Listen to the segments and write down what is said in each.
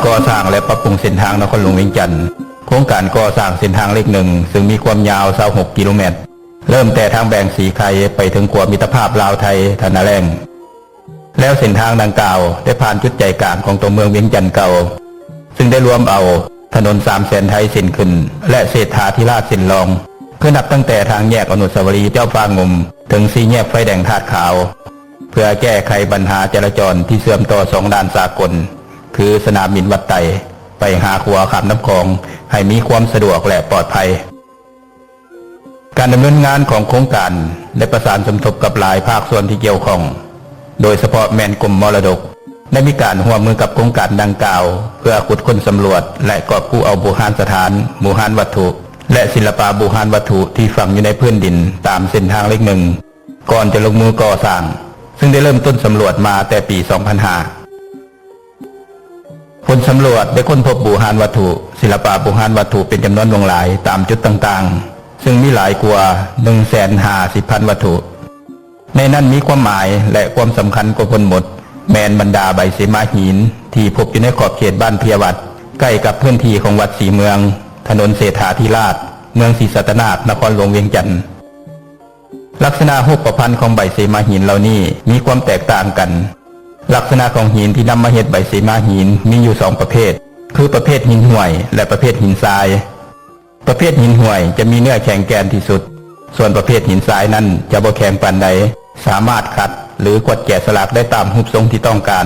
ກໍ່ສ້າງ ແລະ ປັບປຸງເສັ້ນທາງນະຄອນຫຼວງວຽງຈັນ. ໂຄງການກໍ່ສ້າງເສັ້ນທາງເລກໜຶ່ງ ຊຶ່ງມີຄວາມຍາວຊາວຫົກກິໂລແມັດ, ເລີ່ມແຕ່ທາງແບ່ງສີໄຄໄປເຖິງຂົວມິດຕະພາບລາວໄທ ທ່ານາແລ້ງ. ແລ້ວເສັ້ນທາງດັ່ງກ່າວໄດ້ຜ່ານຈຸດໃຈກາງຂອງຕົວເມືອງວຽງຈັນເກົ່າ, ຊຶ່ງໄດ້ລວມເອົາຖະໜົນສາມແສນໄທເສັ້ນຂຶ້ນ ແລະ ເສດຖາທິລາດເສັ້ນລອງ, ຄືນັບຕັ້ງແຕ່ທາງແຍກອະນຸສາວະລີເຈົ້າຟ້າງຸ່ມ ເຖິງສີ່ແຍກໄຟແດງທາດຂາວ, ເພື່ອແກ້ໄຂບັນຫາຈະລາຈອນທີ່ເຊື່ອມຕໍ່ສອງດ່ານສາກົນ ຄືສະໜາມບິນວັດໄຕ ໄປຫາຂົວຂ້າມນ້ຳຂອງ ໃຫ້ມີຄວາມສະດວກ ແລະ ປອດໄພ. ການດຳເນີນງານຂອງໂຄງການໄດ້ປະສານສົມທົບກັບຫຼາຍພາກສ່ວນທີ່ກ່ຽວຂ້ອງ, ໂດຍສະເພາະແມ່ນກົມມໍລະດົກ ໄດ້ມີການຮ່ວມມືກັບໂຄງການດັ່ງກ່າວ ເພື່ອຂຸດຄົ້ນສຳຫຼວດ ແລະ ກອບກູ້ເອົາບູຮານສະຖານ, ບູຮານວັດຖຸ ແລະ ສິລະປະບູຮານວັດຖຸທີ່ຝັງຢູ່ໃນພື້ນດິນຕາມເສັ້ນທາງເລກໜຶ່ງ ກ່ອນຈະລົງມືກໍ່ສ້າງ, ຊຶ່ງໄດ້ເລີ່ມຕົ້ນສຳຫຼວດມາແຕ່ປີສອງພັນຫ້າ. ຜົນສຳຫຼວດໄດ້ຄົ້ນພົບບູຮານວັດຖຸ, ສິລະປະບູຮານວັດຖຸເປັນຈຳນວນຫຼວງຫຼາຍຕາມຈຸດຕ່າງໆ, ຊຶ່ງມີຫຼາຍກວ່າໜຶ່ງແສນຫ້າສິບພັນວັດຖຸ. ໃນນັ້ນມີຄວາມໝາຍ ແລະ ຄວາມສຳຄັນກວ່າເພິ່ນໝົດ ແມ່ນບັນດາໃບເສມາຫີນທີ່ພົບຢູ່ໃນຂອບເຂດບ້ານເພຍວັດ, ໃກ້ກັບພື້ນທີ່ຂອງວັດສີເມືອງ, ຖະໜົນເສດຖາທິລາດ, ເມືອງສີສັດຕະນາກ, ນະຄອນຫຼວງວຽງຈັນ. ລັກສະນະຮູບປະພັນຂອງໃບເສມາຫີນເຫຼົ່ານີ້ມີຄວາມແຕກຕ່າງກັນ. ລັກສະນະຂອງຫີນທີ່ນຳມາເຮັດໃບເສມາຫີນມີຢູ່ສອງປະເພດ, ຄືປະເພດຫີນຫ້ວຍ ແລະ ປະເພດຫີນຊາຍ. ປະເພດຫີນຫ້ວຍຈະມີເນື້ອແຂງແກ່ນທີ່ສຸດ, ສ່ວນປະເພດຫີນຊາຍນັ້ນຈະບໍ່ແຂງປານໃດ, ສາມາດຂັດ ຫຼື ກວດແກະສະຫຼັກໄດ້ຕາມຮູບຊົງທີ່ຕ້ອງການ.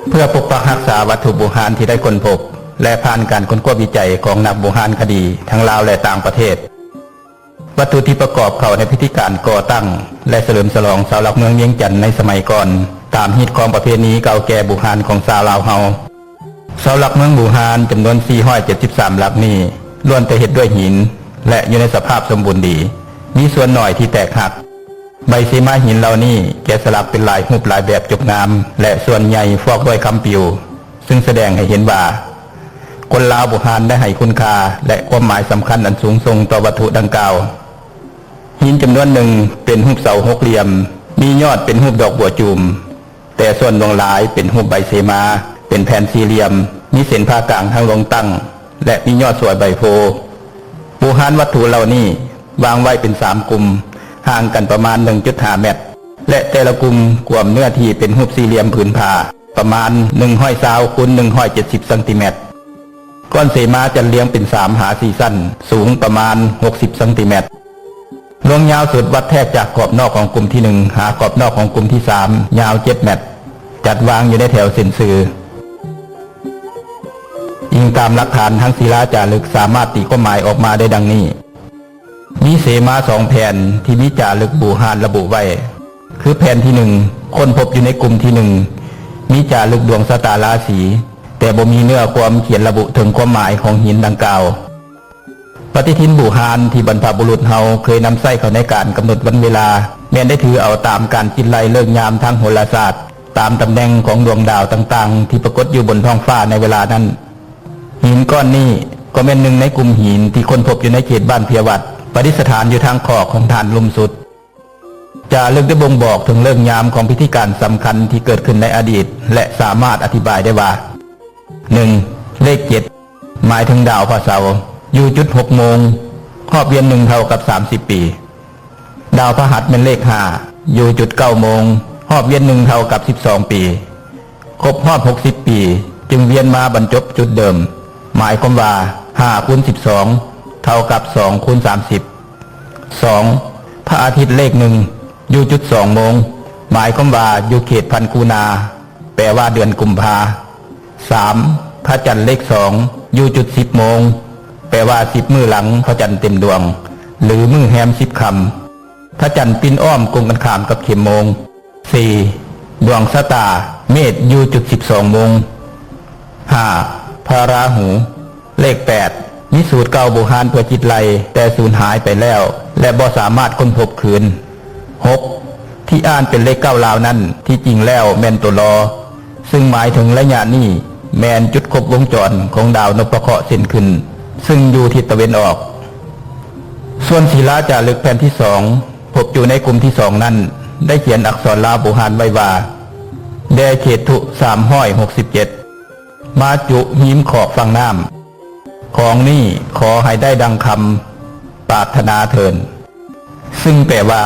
ເພື່ອປົກປັກຮັກສາວັດຖຸບູຮານທີ່ໄດ້ຄົ້ນພົບ ແລະ ຜ່ານການຄົ້ນຄວ້າວິໄຈຂອງນັກບູຮານຄະດີທັງລາວ ແລະ ຕ່າງປະເທດ, ວັດຖຸທີ່ປະກອບເຂົ້າໃນພິທີການກໍ່ຕັ້ງ ແລະ ສະເຫຼີມສະຫຼອງເສົາຫຼັກເມືອງວຽງຈັນໃນສະໄໝກ່ອນ, ຕາມຮີດຄອງປະເພນີເກົ່າແກ່ບູຮານຂອງຊາວລາວເຮົາ. ເສົາຫຼັກເມືອງບູຮານຈຳນວນສີ່ຮ້ອຍເຈັດສິບສາມຫຼັກນີ້ ລ້ວນແຕ່ເຮັດດ້ວຍຫີນ ແລະ ຢູ່ໃນສະພາບສົມບູນດີ, ມີສ່ວນໜ້ອຍທີ່ແຕກຫັກ. ໃບເສມາຫີນເຫຼົ່ານີ້ແກະສະຫຼັກເປັນຫຼາຍຮູບຫຼາຍແບບຈົບງາມ ແລະ ສ່ວນໃຫຍ່ຟອກດ້ວຍຄຳປິວ, ຊຶ່ງສະແດງໃຫ້ເຫັນວ່າ ຄົນລາວບູຮານໄດ້ໃຫ້ຄຸນຄ່າ ແລະ ຄວາມໝາຍສຳຄັນອັນສູງສົ່ງຕໍ່ວັດຖຸດັ່ງກ່າວ. ຫີນຈຳນວນໜຶ່ງເປັນຮູບເສົາຫົກຫຼ່ຽມ, ມີຍອດເປັນຮູບດອກບົວຈູມ, ແຕ່ສ່ວນຫຼວງຫຼາຍເປັນຮູບໃບເສມາ, ເປັນແຜ່ນສີ່ຫຼ່ຽມ, ມີເສັ້ນຜ່າກາງທາງລວງຕັ້ງ ແລະ ມີຍອດສວຍໃບໂພ. ບູຮານວັດຖຸເຫຼົ່ານີ້ວາງໄວ້ເປັນສາມກຸ່ມ, ຫ່າງກັນປະມານໜຶ່ງຈຸດຫ້າແມັດ ແລະ ແຕ່ລະກຸ່ມກວມເນື້ອທີ່ເປັນຮູບສີ່ຫຼ່ຽມຜືນຜ້າ ປະມານໜຶ່ງຮ້ອຍຊາວຄູນໜຶ່ງຮ້ອຍເຈັດສິບຊັງຕີແມັດ. ກ້ອນເສມາຈັດລຽງເປັນສາມຫາສີ່ຊັ້ນ, ສູງປະມານຫົກສິບຊັງຕີແມັດ. ລວງຍາວສຸດວັດແທກຈາກຂອບນອກຂອງກຸ່ມທີໜຶ່ງຫາຂອບນອກຂອງກຸ່ມທີສາມ ຍາວເຈັດແມັດ, ຈັດວາງຢູ່ໃນແຖວເສັ້ນຊື່. ອີງຕາມຫຼັກຖານທາງສິລາຈາລຶກສາມາດຕີຄວາມໝາຍອອກມາໄດ້ດັ່ງນີ້. ມີເສມາສອງແຜ່ນທີ່ມີຈາລຶກບູຮານລະບຸໄວ້, ຄືແຜ່ນທີໜຶ່ງ ຄົ້ນພົບຢູ່ໃນກຸ່ມທີໜຶ່ງ ມີຈາລຶກດວງຊະຕາລາສີ, ແຕ່ບໍ່ມີເນື້ອຄວາມຂຽນລະບຸເຖິງຄວາມໝາຍຂອງຫີນດັ່ງກ່າວ. ປະຕິທິນບູຮານທີ່ບັນພະບຸລຸດເຮົາເຄີຍນຳໃຊ້ເຂົ້າໃນການກຳນົດວັນເວລາ ແມ່ນໄດ້ຖືເອົາຕາມການຄິດໄລ່ເລີກຍາມທາງໂຫລະສາດ, ຕາມຕຳແໜ່ງຂອງດວງດາວຕ່າງໆທີ່ປາກົດຢູ່ບົນທ້ອງຟ້າໃນເວລານັ້ນ. ຫີນກ້ອນນີ້ກໍແມ່ນໜຶ່ງໃນກຸ່ມຫີນທີ່ຄົ້ນພົບຢູ່ໃນເຂດບ້ານເພຍວັດ, ປະດິດສະຖານຢູ່ທາງຂອກຂອງຖານລຸ່ມສຸດ. ຈາລຶກໄດ້ບົ່ງບອກເຖິງເລີກຍາມຂອງພິທີການສຳຄັນທີ່ເກີດຂຶ້ນໃນອະດີດ ແລະ ສາມາດອະທິບາຍໄດ້ວ່າ ໜຶ່ງ ເລກເຈັດ ໝາຍເຖິງດາວພະເສົາ ຢູ່ຈຸດຫົກໂມງ, ຮອບວຽນໜຶ່ງເທົ່າກັບສາມສິບປີ. ດາວພະຫັດແມ່ນເລກຫ້າ ຢູ່ຈຸດເກົ້າໂມງ, ຮອບວຽນໜຶ່ງເທົ່າກັບສິບສອງປີ. ຄົບຮອບຫົກສິບປີຈຶ່ງວຽນມາບັນຈົບຈຸດເດີມ, ໝາຍຄວາມວ່າຫ້າຄູນສິບສອງເທົ່າກັບສອງຄູນສາມສິບ. ສອງ ພະອາທິດເລກໜຶ່ງ ຢູ່ຈຸດສອງໂມງ, ໝາຍຄວາມວ່າຢູ່ເຂດພັນຄູນາ, ແປວ່າເດືອນກຸມພາ. ສາມ ພະຈັນເລກສອງ ຢູ່ຈຸດສິບໂມງ, ແປວ່າສິບມື້ຫຼັງພະຈັນເຕັມດວງ ຫຼື ມື້ແຮມສິບຄ່ຳ. ພະຈັນປິ່ນອ້ອມກົງກັນຂ້າມກັບເຂັມໂມງ. ສີ່ ດວງຊະຕາເມດ ຢູ່ຈຸດສິບສອງໂມງ. ຫ້າ ພະລາຫູ ເລກແປດ ມີສູດເກົ່າບູຮານເພື່ອຄິດໄລ່ ແຕ່ສູນຫາຍໄປແລ້ວ ແລະ ບໍ່ສາມາດຄົ້ນພົບຄືນ. ຫົກ ທີ່ອ່ານເປັນເລກເກົ້າລາວນັ້ນ ທີ່ຈິງແລ້ວແມ່ນໂຕລໍ ຊຶ່ງໝາຍເຖິງໄລຍະນີ້ແມ່ນຈຸດຄົບວົງຈອນຂອງດາວນົບພະເຄາະເຊັ່ນຂຶ້ນ ຊຶ່ງຢູ່ທິດຕາເວັນອອກ. ສ່ວນສິລາຈາລຶກແຜ່ນທີສອງ ພົບຢູ່ໃນກຸ່ມທີສອງນັ້ນ ໄດ້ຂຽນອັກສອນລາວບູຮານໄວ້ວ່າ ແດ່ເຂດທຸສາມຮ້ອຍຫົກສິບເຈັດ ມາຈຸຮີມຂອບຝັ່ງນ້ຳຂອງນີ້ ຂໍໃຫ້ໄດ້ດັ່ງຄຳປາດຖະໜາເທີ້ນ. ຊຶ່ງແປວ່າ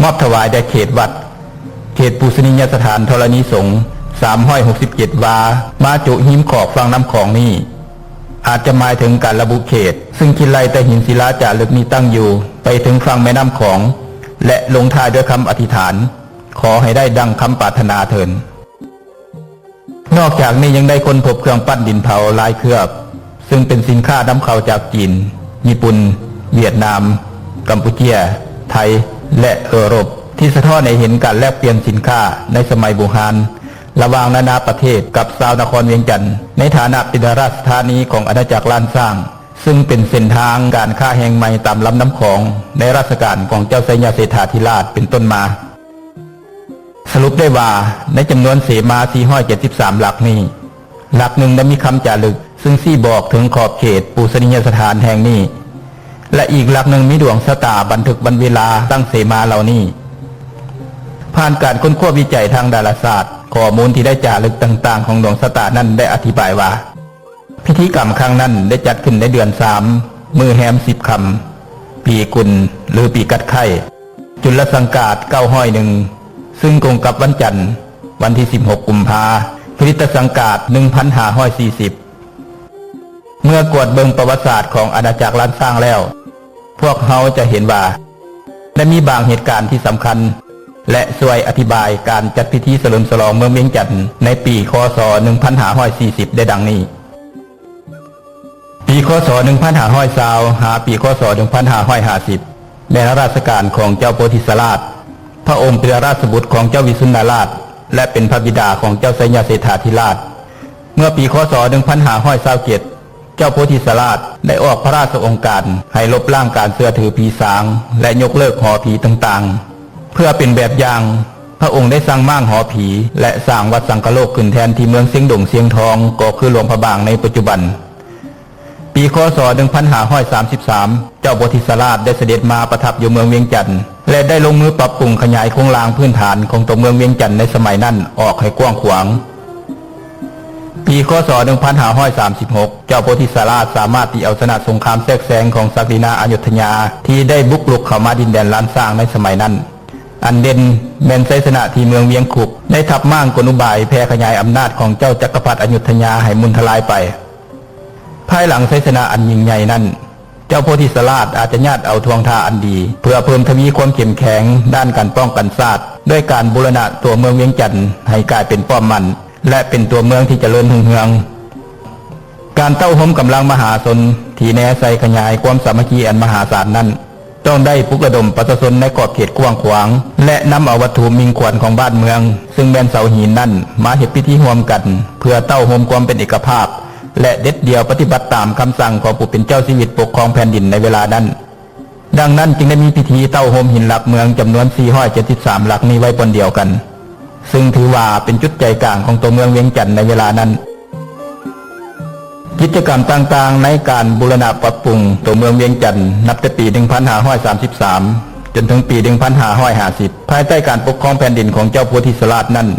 ມອບຖວາຍແດ່ເຂດວັດ ເຂດປູຊະນີຍະສະຖານທໍລະນີສົງ ສາມຮ້ອຍຫົກສິບເຈັດ ວາ ມາຈຸຮີມຂອບຝັ່ງນ້ຳຂອງນີ້ ອາດຈະໝາຍເຖິງການລະບຸເຂດ ຊຶ່ງຄິດໄລ່ແຕ່ຫີນສິລາຈາລຶກນີ້ຕັ້ງຢູ່ ໄປເຖິງຝັ່ງແມ່ນ້ຳຂອງ ແລະ ລົງທ້າຍດ້ວຍຄຳອະທິຖານ ຂໍໃຫ້ໄດ້ດັ່ງຄຳປາດຖະໜາເທີ້ນ. ນອກຈາກນີ້ຍັງໄດ້ຄົ້ນພົບເຄື່ອງປັ້ນດິນເຜົາຫຼາຍເຄືອບ ຊຶ່ງເປັນສິນຄ້ານຳເຂົ້າຈາກຈີນ, ຍີ່ປຸ່ນ, ຫວຽດນາມ, ກຳປູເຈຍ, ໄທ ແລະ ເອີຣົບ ທີ່ສະທ້ອນໃຫ້ເຫັນການແລກປ່ຽນສິນຄ້າໃນສະໄໝບູຮານ ລະຫວ່າງນານາປະເທດກັບຊາວນະຄອນວຽງຈັນ ໃນຖານະເປັນລາຊະທານີຂອງອານາຈັກລ້ານຊ້າງ, ຊຶ່ງເປັນເສັ້ນທາງການຄ້າແຫ່ງໃໝ່ຕາມລຳນ້ຳຂອງໃນລາຊະການຂອງເຈົ້າໄຊຍະເສດຖາທິລາດເປັນຕົ້ນມາ. ສະຫຼຸບໄດ້ວ່າ ໃນຈຳນວນເສມາສີ່ຮ້ອຍເຈັດສິບສາມຫຼັກນີ້, ຫຼັກໜຶ່ງໄດ້ມີຄຳຈາລຶກ ຊຶ່ງຊີ້ບອກເຖິງຂອບເຂດປູຊະນີຍະສະຖານແຫ່ງນີ້ ແລະ ອີກຫຼັກໜຶ່ງມີດວງຊະຕາບັນທຶກວັນເວລາຕັ້ງເສມາເຫຼົ່ານີ້. ຜ່ານການຄົ້ນຄວ້າວິໄຈທາງດາລາສາດ, ຂໍ້ມູນທີ່ໄດ້ຈາລຶກຕ່າງໆຂອງດວງຊະຕານັ້ນໄດ້ອະທິບາຍວ່າ ພິທີກຳຄັ້ງນັ້ນໄດ້ຈັດຂຶ້ນໃນເດືອນສາມ ມື້ແຮມສິບຄ່ຳ ປີກຸນ ຫຼື ປີກັດໄຂ້ ຈຸລະສັງກາດເກົ້າຮ້ອຍເອັດ ຊຶ່ງກົງກັບວັນຈັນ ວັນທີສິບຫົກ ກຸມພາ ຄຣິສຕະສັງກາດໜຶ່ງພັນຫ້າຮ້ອຍສີ່ສິບ. ເມື່ອກວດເບິ່ງປະຫວັດສາດຂອງອານາຈັກລ້ານຊ້າງແລ້ວ, ພວກເຮົາຈະເຫັນວ່າ ໄດ້ມີບາງເຫດການທີ່ສຳຄັນ ແລະ ຊ່ວຍອະທິບາຍການຈັດພິທີສະເຫຼີມສະຫຼອງເມືອງວຽງຈັນໃນປີ ຄ.ສ. ໜຶ່ງພັນຫ້າຮ້ອຍສີ່ສິບ ໄດ້ດັ່ງນີ້. ປີ ຄ.ສ. ໜຶ່ງພັນຫ້າຮ້ອຍຊາວ ຫາປີ ຄ.ສ. ໜຶ່ງພັນຫ້າຮ້ອຍຫ້າສິບ ແມ່ນລາຊະການຂອງເຈົ້າໂພທິສະລາດ, ພະອົງເປັນລາຊະບຸດຂອງເຈົ້າວິສຸນນະລາດ ແລະ ເປັນພະບິດາຂອງເຈົ້າໄຊຍະເສດຖາທິລາດ. ເມື່ອປີ ຄ.ສ. ໜຶ່ງພັນຫ້າຮ້ອຍຊາວເຈັດ ເຈົ້າໂພທິສະລາດໄດ້ອອກພະລາຊະອົງການໃຫ້ລົບລ້າງການເຊື່ອຖືຜີສາງ ແລະ ຍົກເລີກຫໍຜີຕ່າງໆ. ເພື່ອເປັນແບບຢ່າງ, ພະອົງໄດ້ສ້າງມ້າງຫໍຜີ ແລະ ສ້າງວັດສັງຄະໂລກຂຶ້ນແທນທີ່ເມືອງຊຽງດົງຊຽງທອງ ກໍຄືຫຼວງພະບາງໃນປັດຈຸບັນ. ປີ ຄ.ສ. ໜຶ່ງພັນຫ້າຮ້ອຍສາມສິບສາມ ເຈົ້າໂພທິສະລາດໄດ້ສະເດັດມາປະທັບຢູ່ເມືອງວຽງຈັນ ແລະ ໄດ້ລົງມືປັບປຸງຂະຫຍາຍໂຄງລ່າງພື້ນຖານຂອງຕົວເມືອງວຽງຈັນໃນສະໄໝນັ້ນອອກໃຫ້ກວ້າງຂວາງ. ປີ ຄ.ສ. ໜຶ່ງພັນຫ້າຮ້ອຍສາມສິບຫົກ ເຈົ້າໂພທິສະລາດສາມາດຕີເອົາຊະນະສົງຄາມແຊກແຊງຂອງສັກດິນາອະຍຸດທະຍາ ທີ່ໄດ້ບຸກລຸກເຂົ້າມາດິນແດນລ້ານຊ້າງໃນສະໄໝນັ້ນ. ອັນເດັ່ນແມ່ນໄຊຊະນະທີ່ເມືອງວຽງຄຸກ ໄດ້ທັບມ້າງກົນອຸບາຍແຜ່ຂະຫຍາຍອຳນາດຂອງເຈົ້າຈັກກະພັດອະຍຸດທະຍາໃຫ້ມຸ່ນທະລາຍໄປ. ພາຍຫຼັງໄຊຊະນະອັນຍິ່ງໃຫຍ່ນັ້ນ, ເຈົ້າໂພທິສະລາດອາດຈະຍາດເອົາທ່ວງທ່າອັນດີ ເພື່ອເພີ່ມທະວີຄວາມເຂັ້ມແຂງດ້ານການປ້ອງກັນຊາດ ດ້ວຍການບູລະນະຕົວເມືອງວຽງຈັນໃຫ້ກາຍເປັນປ້ອມໝັ້ນ ແລະ ເປັນຕົວເມືອງທີ່ຈະເລີນຮຸ່ງເຮືອງ. ການເຕົ້າໂຮມກຳລັງມະຫາຊົນທີ່ແນໃສ່ຂະຫຍາຍຄວາມສາມັກຄີອັນມະຫາສານນັ້ນ ຕ້ອງໄດ້ປຸກລະດົມປະຊາຊົນໃນຂອບເຂດກວ້າງຂວາງ ແລະ ນຳເອົາວັດຖຸມິ່ງຂວັນຂອງບ້ານເມືອງ ຊຶ່ງແມ່ນເສົາຫີນນັ້ນ ມາເຮັດພິທີຮ່ວມກັນ ເພື່ອເຕົ້າໂຮມຄວາມເປັນເອກະພາບ ແລະ ເດັດດ່ຽວປະຕິບັດຕາມຄຳສັ່ງຂອງຜູ້ເປັນເຈົ້າຊີວິດປົກຄອງແຜ່ນດິນໃນເວລານັ້ນ. ດັ່ງນັ້ນຈຶ່ງໄດ້ມີພິທີເຕົ້າໂຮມຫີນຫຼັກເມືອງຈຳນວນສີ່ຮ້ອຍເຈັດສິບສາມຫຼັກນີ້ໄວ້ບ່ອນດຽວກັນ, ຊຶ່ງຖືວ່າເປັນຈຸດໃຈກາງຂອງຕົວເມືອງວຽງຈັນໃນເວລານັ້ນ. ກິດຈະກຳຕ່າງໆໃນການບູລະນະປັບປຸງຕົວເມືອງວຽງຈັນ ນັບແຕ່ປີໜຶ່ງພັນຫ້າຮ້ອຍສາມສິບສາມ ຈົນເຖິງປີໜຶ່ງພັນຫ້າຮ້ອຍຫ້າສິບ ພາຍໃຕ້ການປົກຄອງແຜ່ນດິນຂອງເຈົ້າໂພທິສະລາດນັ້ນ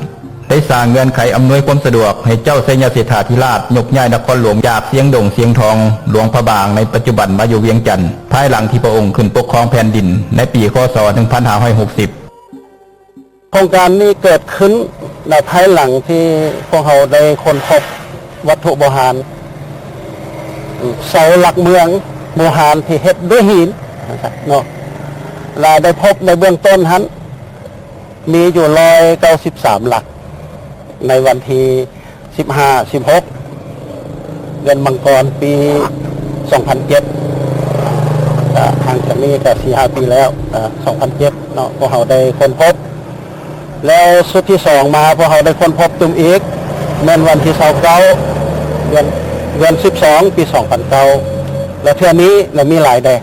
ໄດ້ສ້າງເງື່ອນໄຂອຳນວຍຄວາມສະດວກໃຫ້ເຈົ້າໄຊຍະເສດຖາທິລາດຍົກຍ້າຍນະຄອນຫຼວງຈາກຊຽງດົງຊຽງທອງ ຫຼວງພະບາງໃນປັດຈຸບັນມາຢູ່ວຽງຈັນ ພາຍຫຼັງທີ່ພະອົງຂຶ້ນປົກຄອງແຜ່ນດິນໃນປີ ຄ.ສ. ໜຶ່ງພັນຫ້າຮ້ອຍຫົກສິບ. ໂຄງການນີ້ເກີດຂຶ້ນໃນພາຍຫຼັງທີ່ພວກເຮົາໄດ້ຄົ້ນພົບວັດຖຸໂບຮານ ເສົາຫຼັກເມືອງໂບຮານທີ່ເຮັດດ້ວຍຫີນເນາະ ແລະ ໄດ້ພົບໃນເບື້ອງຕົ້ນຫັ້ນ ມີຢູ່ຮ້ອຍເກົ້າສິບສາມຫຼັກ ໃນວັນທີສິບຫ້າ ສິບຫົກ ເດືອນມັງກອນ ປີສອງພັນເຈັດ ກະຫ່າງຈາກນີ້ກະສີ່ຫ້າປີແລ້ວ ກະສອງພັນເຈັດເນາະ ພວກເຮົາໄດ້ຄົ້ນພົບ ແລ້ວຊຸດທີສອງມາ ພວກເຮົາໄດ້ຄົ້ນພົບຕື່ມອີກ ແມ່ນວັນທີຊາວເກົ້າ ເດືອນ ເດືອນສິບສອງ ປີສອງພັນເກົ້າ ແລະ ເທື່ອນີ້ລະມີຫຼາຍແດ່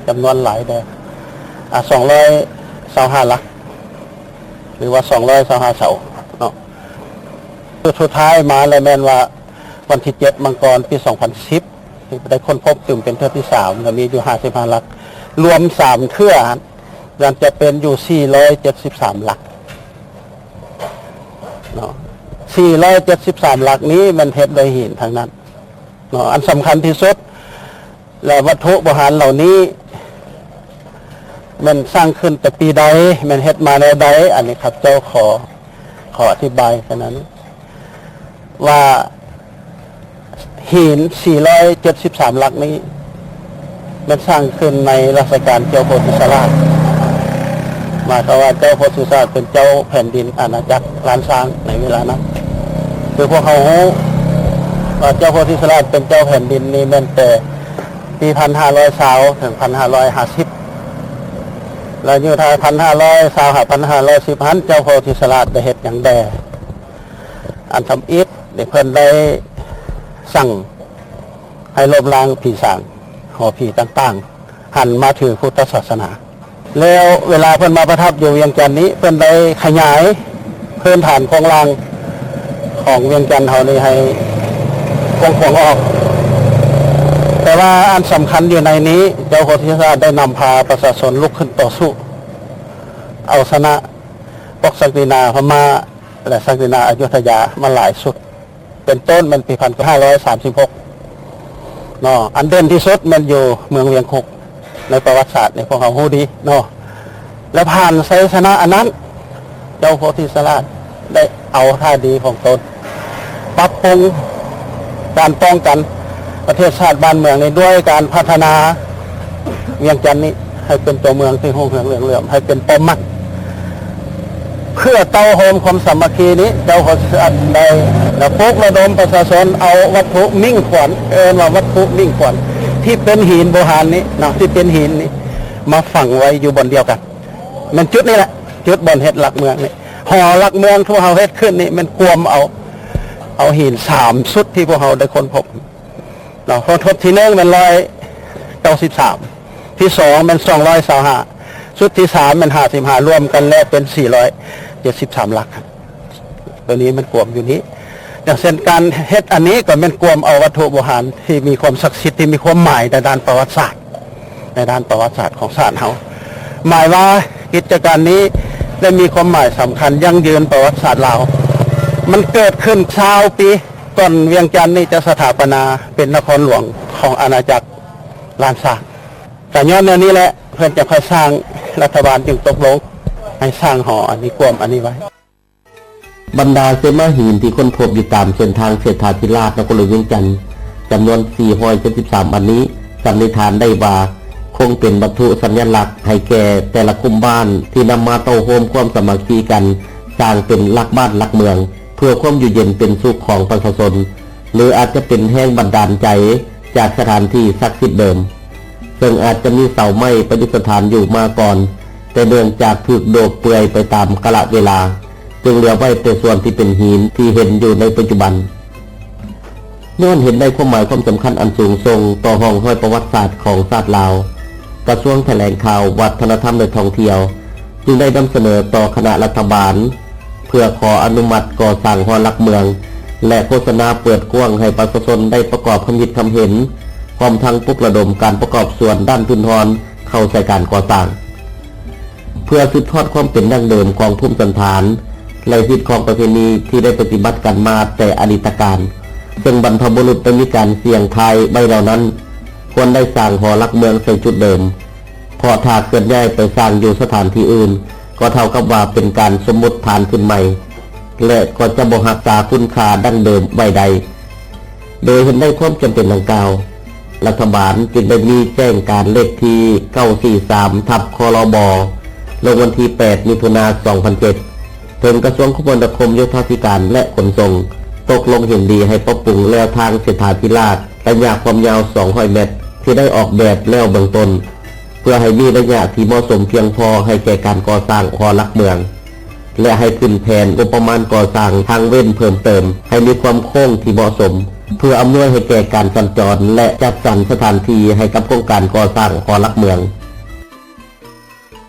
ຈຳນວນຫຼາຍແດ່ ອາ ສອງຮ້ອຍຊາວຫ້າຫຼັກ ຫຼືວ່າສອງຮ້ອຍຊາວຫ້າເສົາເນາະ. ສຸດທ້າຍມາແລ້ວແມ່ນວ່າວັນທີເຈັດ ມັງກອນ ປີສອງພັນສິບ ທີ່ໄດ້ຄົ້ນພົບຕື່ມເປັນເທື່ອທີສາມ ແລ້ວມີຢູ່ຫ້າສິບຫ້າຫຼັກ ລວມສາມເທື່ອນັ້ນຈະເປັນຢູ່ສີ່ຮ້ອຍເຈັດສິບສາມຫຼັກເນາະ. ສີ່ຮ້ອຍເຈັດສິບສາມຫຼັກນີ້ແມ່ນເຮັດດ້ວຍຫີນທັງນັ້ນເນາະ ອັນສຳຄັນທີ່ສຸດ ແລະ ວັດຖຸໂບຮານເຫຼົ່ານີ້ແມ່ນສ້າງຂຶ້ນແຕ່ປີໃດ ແມ່ນເຮັດມາແນວໃດ ອັນນີ້ຂ້າພະເຈົ້າຂໍ ຂໍອະທິບາຍແຄ່ນັ້ນ ວ່າຫີນສີ່ຮ້ອຍເຈັດສິບສາມຫຼັກນີ້ ແມ່ນສ້າງຂຶ້ນໃນລັດຊະການເຈົ້າໂພທິສະຫຼາດ ໝາຍຄວາມວ່າເຈົ້າໂພທິສະຫຼາດເປັນເຈົ້າແຜ່ນດິນອານາຈັກລ້ານຊ້າງໃນເວລານັ້ນ. ຄືພວກເຮົາຮູ້ວ່າເຈົ້າໂພທິສະຫຼາດເປັນເຈົ້າແຜ່ນດິນນີ້ແມ່ນແຕ່ປີພັນຫ້າຮ້ອຍຊາວເຖິງພັນຫ້າຮ້ອຍຫ້າສິບ ແລະ ຢູ່ທາງພັນຫ້າຮ້ອຍຊາວຫາພັນຫ້າຮ້ອຍສິບຫັ້ນ ເຈົ້າໂພທິສະຫຼາດໄດ້ເຮັດຫຍັງແດ່? ອັນທຳອິດນີ້ເພິ່ນໄດ້ສັ່ງໃຫ້ລົບລ້າງຜີສາງ ຫໍຜີຕ່າງໆ ຫັນມາຖືພຸດທະສາສະໜາ ແລ້ວເວລາເພິ່ນມາປະທັບຢູ່ວຽງຈັນນີ້ ເພິ່ນໄດ້ຂະຫຍາຍພື້ນຖານໂຄງລ່າງຂອງວຽງຈັນເຮົານີ້ໃຫ້ກວ້າງຂວາງອອກ. ແຕ່ວ່າອັນສຳຄັນຢູ່ໃນນີ້ ເຈົ້າໂພທິສະຫຼາດໄດ້ນຳພາປະຊາຊົນລຸກຂຶ້ນຕໍ່ສູ້ ເອົາຊະນະພວກສັກດິນາພະມ້າ ແລະ ສັກດິນາອະຍຸດທະຍາມາຫຼາຍຊຸດ ເປັນຕົ້ນແມ່ນປີພັນຫ້າຮ້ອຍສາມສິບຫົກເນາະ ອັນເດັ່ນທີ່ສຸດແມ່ນຢູ່ເມືອງວຽງຄຸກ ໃນປະຫວັດສາດນີ້ພວກເຮົາຮູ້ດີເນາະ ແລະ ຜ່ານໄຊຊະນະອັນນັ້ນ ເຈົ້າໂພທິສະຫຼາດໄດ້ເອົາທ່າດີຂອງຕົນ ປັບປຸງການປ້ອງກັນປະເທດຊາດບ້ານເມືອງນີ້ ດ້ວຍການພັດທະນາວຽງຈັນນີ້ໃຫ້ເປັນຕົວເມືອງທີ່ຮຸ່ງເຮືອງເຫຼືອງເຫຼື້ອມ ໃຫ້ເປັນປ້ອມໝັກ ເພື່ອເຕົ້າໂຮມຄວາມສາມັກຄີນີ້ ເຈົ້າກໍຊິໄດ້ປະປຸກລະດົມປະຊາຊົນເອົາວັດຖຸໝິ່ງຂວັນ ເອີ້ນວ່າວັດຖຸໝິ່ງຂວັນ ທີ່ເປັນຫີນໂບຮານນີ້ເນາະ ທີ່ເປັນຫີນນີ້ ມາຝັງໄວ້ຢູ່ບ່ອນດຽວກັນ ແມ່ນຈຸດນີ້ແຫຼະ ຈຸດບ່ອນເຮັດຫຼັກເມືອງນີ້ ຫໍຫຼັກເມືອງທີ່ເຮົາເຮັດຂຶ້ນນີ້ ແມ່ນກວມເອົາ ເອົາຫີນສາມຊຸດທີ່ພວກເຮົາໄດ້ຄົ້ນພົບ ເນາະ ຄົ້ນພົບທີໜຶ່ງແມ່ນຮ້ອຍເກົ້າສິບສາມ ທີສອງແມ່ນສອງຮ້ອຍຊາວຫ້າ ຊຸດທີສາມແມ່ນຫ້າສິບຫ້າ ລວມກັນແລ້ວເປັນສີ່ຮ້ອຍເຈັດສິບສາມຫຼັກ ໂຕນີ້ແມ່ນກວມຢູ່ນີ້ ຢ່າງເຊັ່ນການເຮັດອັນນີ້ກໍແມ່ນກວມເອົາວັດຖຸໂບຮານທີ່ມີຄວາມສັກສິດ ທີ່ມີຄວາມໝາຍໃນດ້ານປະຫວັດສາດ ໃນດ້ານປະຫວັດສາດຂອງຊາດເຮົາ ໝາຍວ່າກິດຈະການນີ້ໄດ້ມີຄວາມໝາຍສຳຄັນຢັ້ງຢືນປະຫວັດສາດລາວ ມັນເກີດຂຶ້ນຊາວປີ ກ່ອນວຽງຈັນນີ້ຈະສະຖາປະນາເປັນນະຄອນຫຼວງຂອງອານາຈັກລ້ານຊ້າງ ກະຍ້ອນແນວນີ້ແຫຼະ ເພິ່ນຈະຄ່ອຍສ້າງ ລັດຖະບານຈຶ່ງຕົກລົງໃຫ້ສ້າງຫໍອັນນີ້ ກວມອັນນີ້ໄວ້. ບັນດາເສມາຫີນທີ່ຄົ້ນພົບຢູ່ຕາມເສັ້ນທາງເສດຖາທິລາດ ນະຄອນຫຼວງວຽງຈັນ ຈຳນວນສີ່ຮ້ອຍເຈັດສິບສາມອັນນີ້ ສັນນິຖານໄດ້ວ່າ ຄົງເປັນວັດຖຸສັນຍະລັກໃຫ້ແກ່ແຕ່ລະກຸ່ມບ້ານ ທີ່ນຳມາເຕົ້າໂຮມຄວາມສາມັກຄີກັນ ສ້າງເປັນຫຼັກບ້ານຫຼັກເມືອງ ເພື່ອຄວາມຢູ່ເຢັນເປັນສຸກຂອງປະຊາຊົນ ຫຼື ອາດຈະເປັນແຮງບັນດານໃຈຈາກສະຖານທີ່ສັກສິດເດີມ ເຊິ່ງອາດຈະມີເສົາໄມ້ປະດິດສະຖານຢູ່ມາກ່ອນ, ແຕ່ເນື່ອງຈາກຖືກໂດກເປື່ອຍໄປຕາມກາລະເວລາ, ຈຶ່ງເຫຼືອໄວ້ແຕ່ສ່ວນທີ່ເປັນຫີນທີ່ເຫັນຢູ່ໃນປັດຈຸບັນ. ຍ້ອນເຫັນໃນຄວາມໝາຍຄວາມສຳຄັນອັນສູງສົ່ງຕໍ່ຮ່ອງຮອຍປະຫວັດສາດຂອງຊາດລາວ, ກະຊວງຖະແຫຼງຂ່າວ, ວັດທະນະທຳ ແລະ ທ່ອງທ່ຽວ ຈຶ່ງໄດ້ນຳສະເໜີຕໍ່ຄະນະລັດຖະບານ ເພື່ອຂໍອະນຸມັດກໍ່ສ້າງຫໍຫຼັກເມືອງ ແລະ ໂຄສະນາເປີດກວ້າງໃຫ້ປະຊາຊົນໄດ້ປະກອບຄຳຄິດຄຳເຫັນ, ພ້ອມທັງປຸກລະດົມການປະກອບສ່ວນດ້ານທຶນຮອນເຂົ້າໃສ່ການກໍ່ສ້າງ, ເພື່ອສືບທອດຄວາມເປັນດັ້ງເດີມຂອງພູມສັນຖານ ແລະ ຮີດຄອງປະເພນີທີ່ໄດ້ປະຕິບັດກັນມາແຕ່ອະດີດຕະການ, ເຊິ່ງບັນພະບຸລຸດໄດ້ມີການສ່ຽງທາຍໄວ້ແລ້ວນັ້ນ, ຄວນໄດ້ສ້າງຫໍຫຼັກເມືອງໃສ່ຈຸດເດີມ. ເພາະຖ້າເຄື່ອນຍ້າຍໄປສ້າງຢູ່ສະຖານທີ່ອື່ນ ກໍເທົ່າກັບວ່າເປັນການສົມມຸດຖານຂຶ້ນໃໝ່ ແລະ ກໍຈະບໍ່ຮັກສາຄຸນຄ່າດັ້ງເດີມໄວ້ໄດ້. ໂດຍເຫັນໄດ້ຄວາມຈຳເປັນດັ່ງກ່າວ, ລັດຖະບານຈຶ່ງໄດ້ມີແຈ້ງການເລກທີເກົ້າສີ່ສາມ ທັບ ຄລບ ລົງວັນທີແປດ ມິຖຸນາ ສອງພັນເຈັດ ເຖິງກະຊວງຄົມມະນາຄົມ, ໂຍທາທິການ ແລະ ຂົນສົ່ງ ຕົກລົງເຫັນດີໃຫ້ປັບປຸງແລວທາງເສດຖາທິລາດ ໄລຍະຄວາມຍາວສອງຮ້ອຍແມັດ ທີ່ໄດ້ອອກແບບແລ້ວເບື້ອງຕົ້ນ, ເພື່ອໃຫ້ມີໄລຍະທີ່ເໝາະສົມພຽງພໍໃຫ້ແກ່ການກໍ່ສ້າງຫໍຫຼັກເມືອງ ແລະ ໃຫ້ຂຶ້ນແຜນງົບປະມານກໍ່ສ້າງທາງເວັ້ນເພີ່ມເຕີມໃຫ້ມີຄວາມໂຄ້ງທີ່ເໝາະສົມ, ເພື່ອອຳນວຍໃຫ້ແກ່ການສັນຈອນ ແລະ ຈັດສັນສະຖານທີ່ໃຫ້ກັບໂຄງການກໍ່ສ້າງຫໍຫຼັກເມືອງ.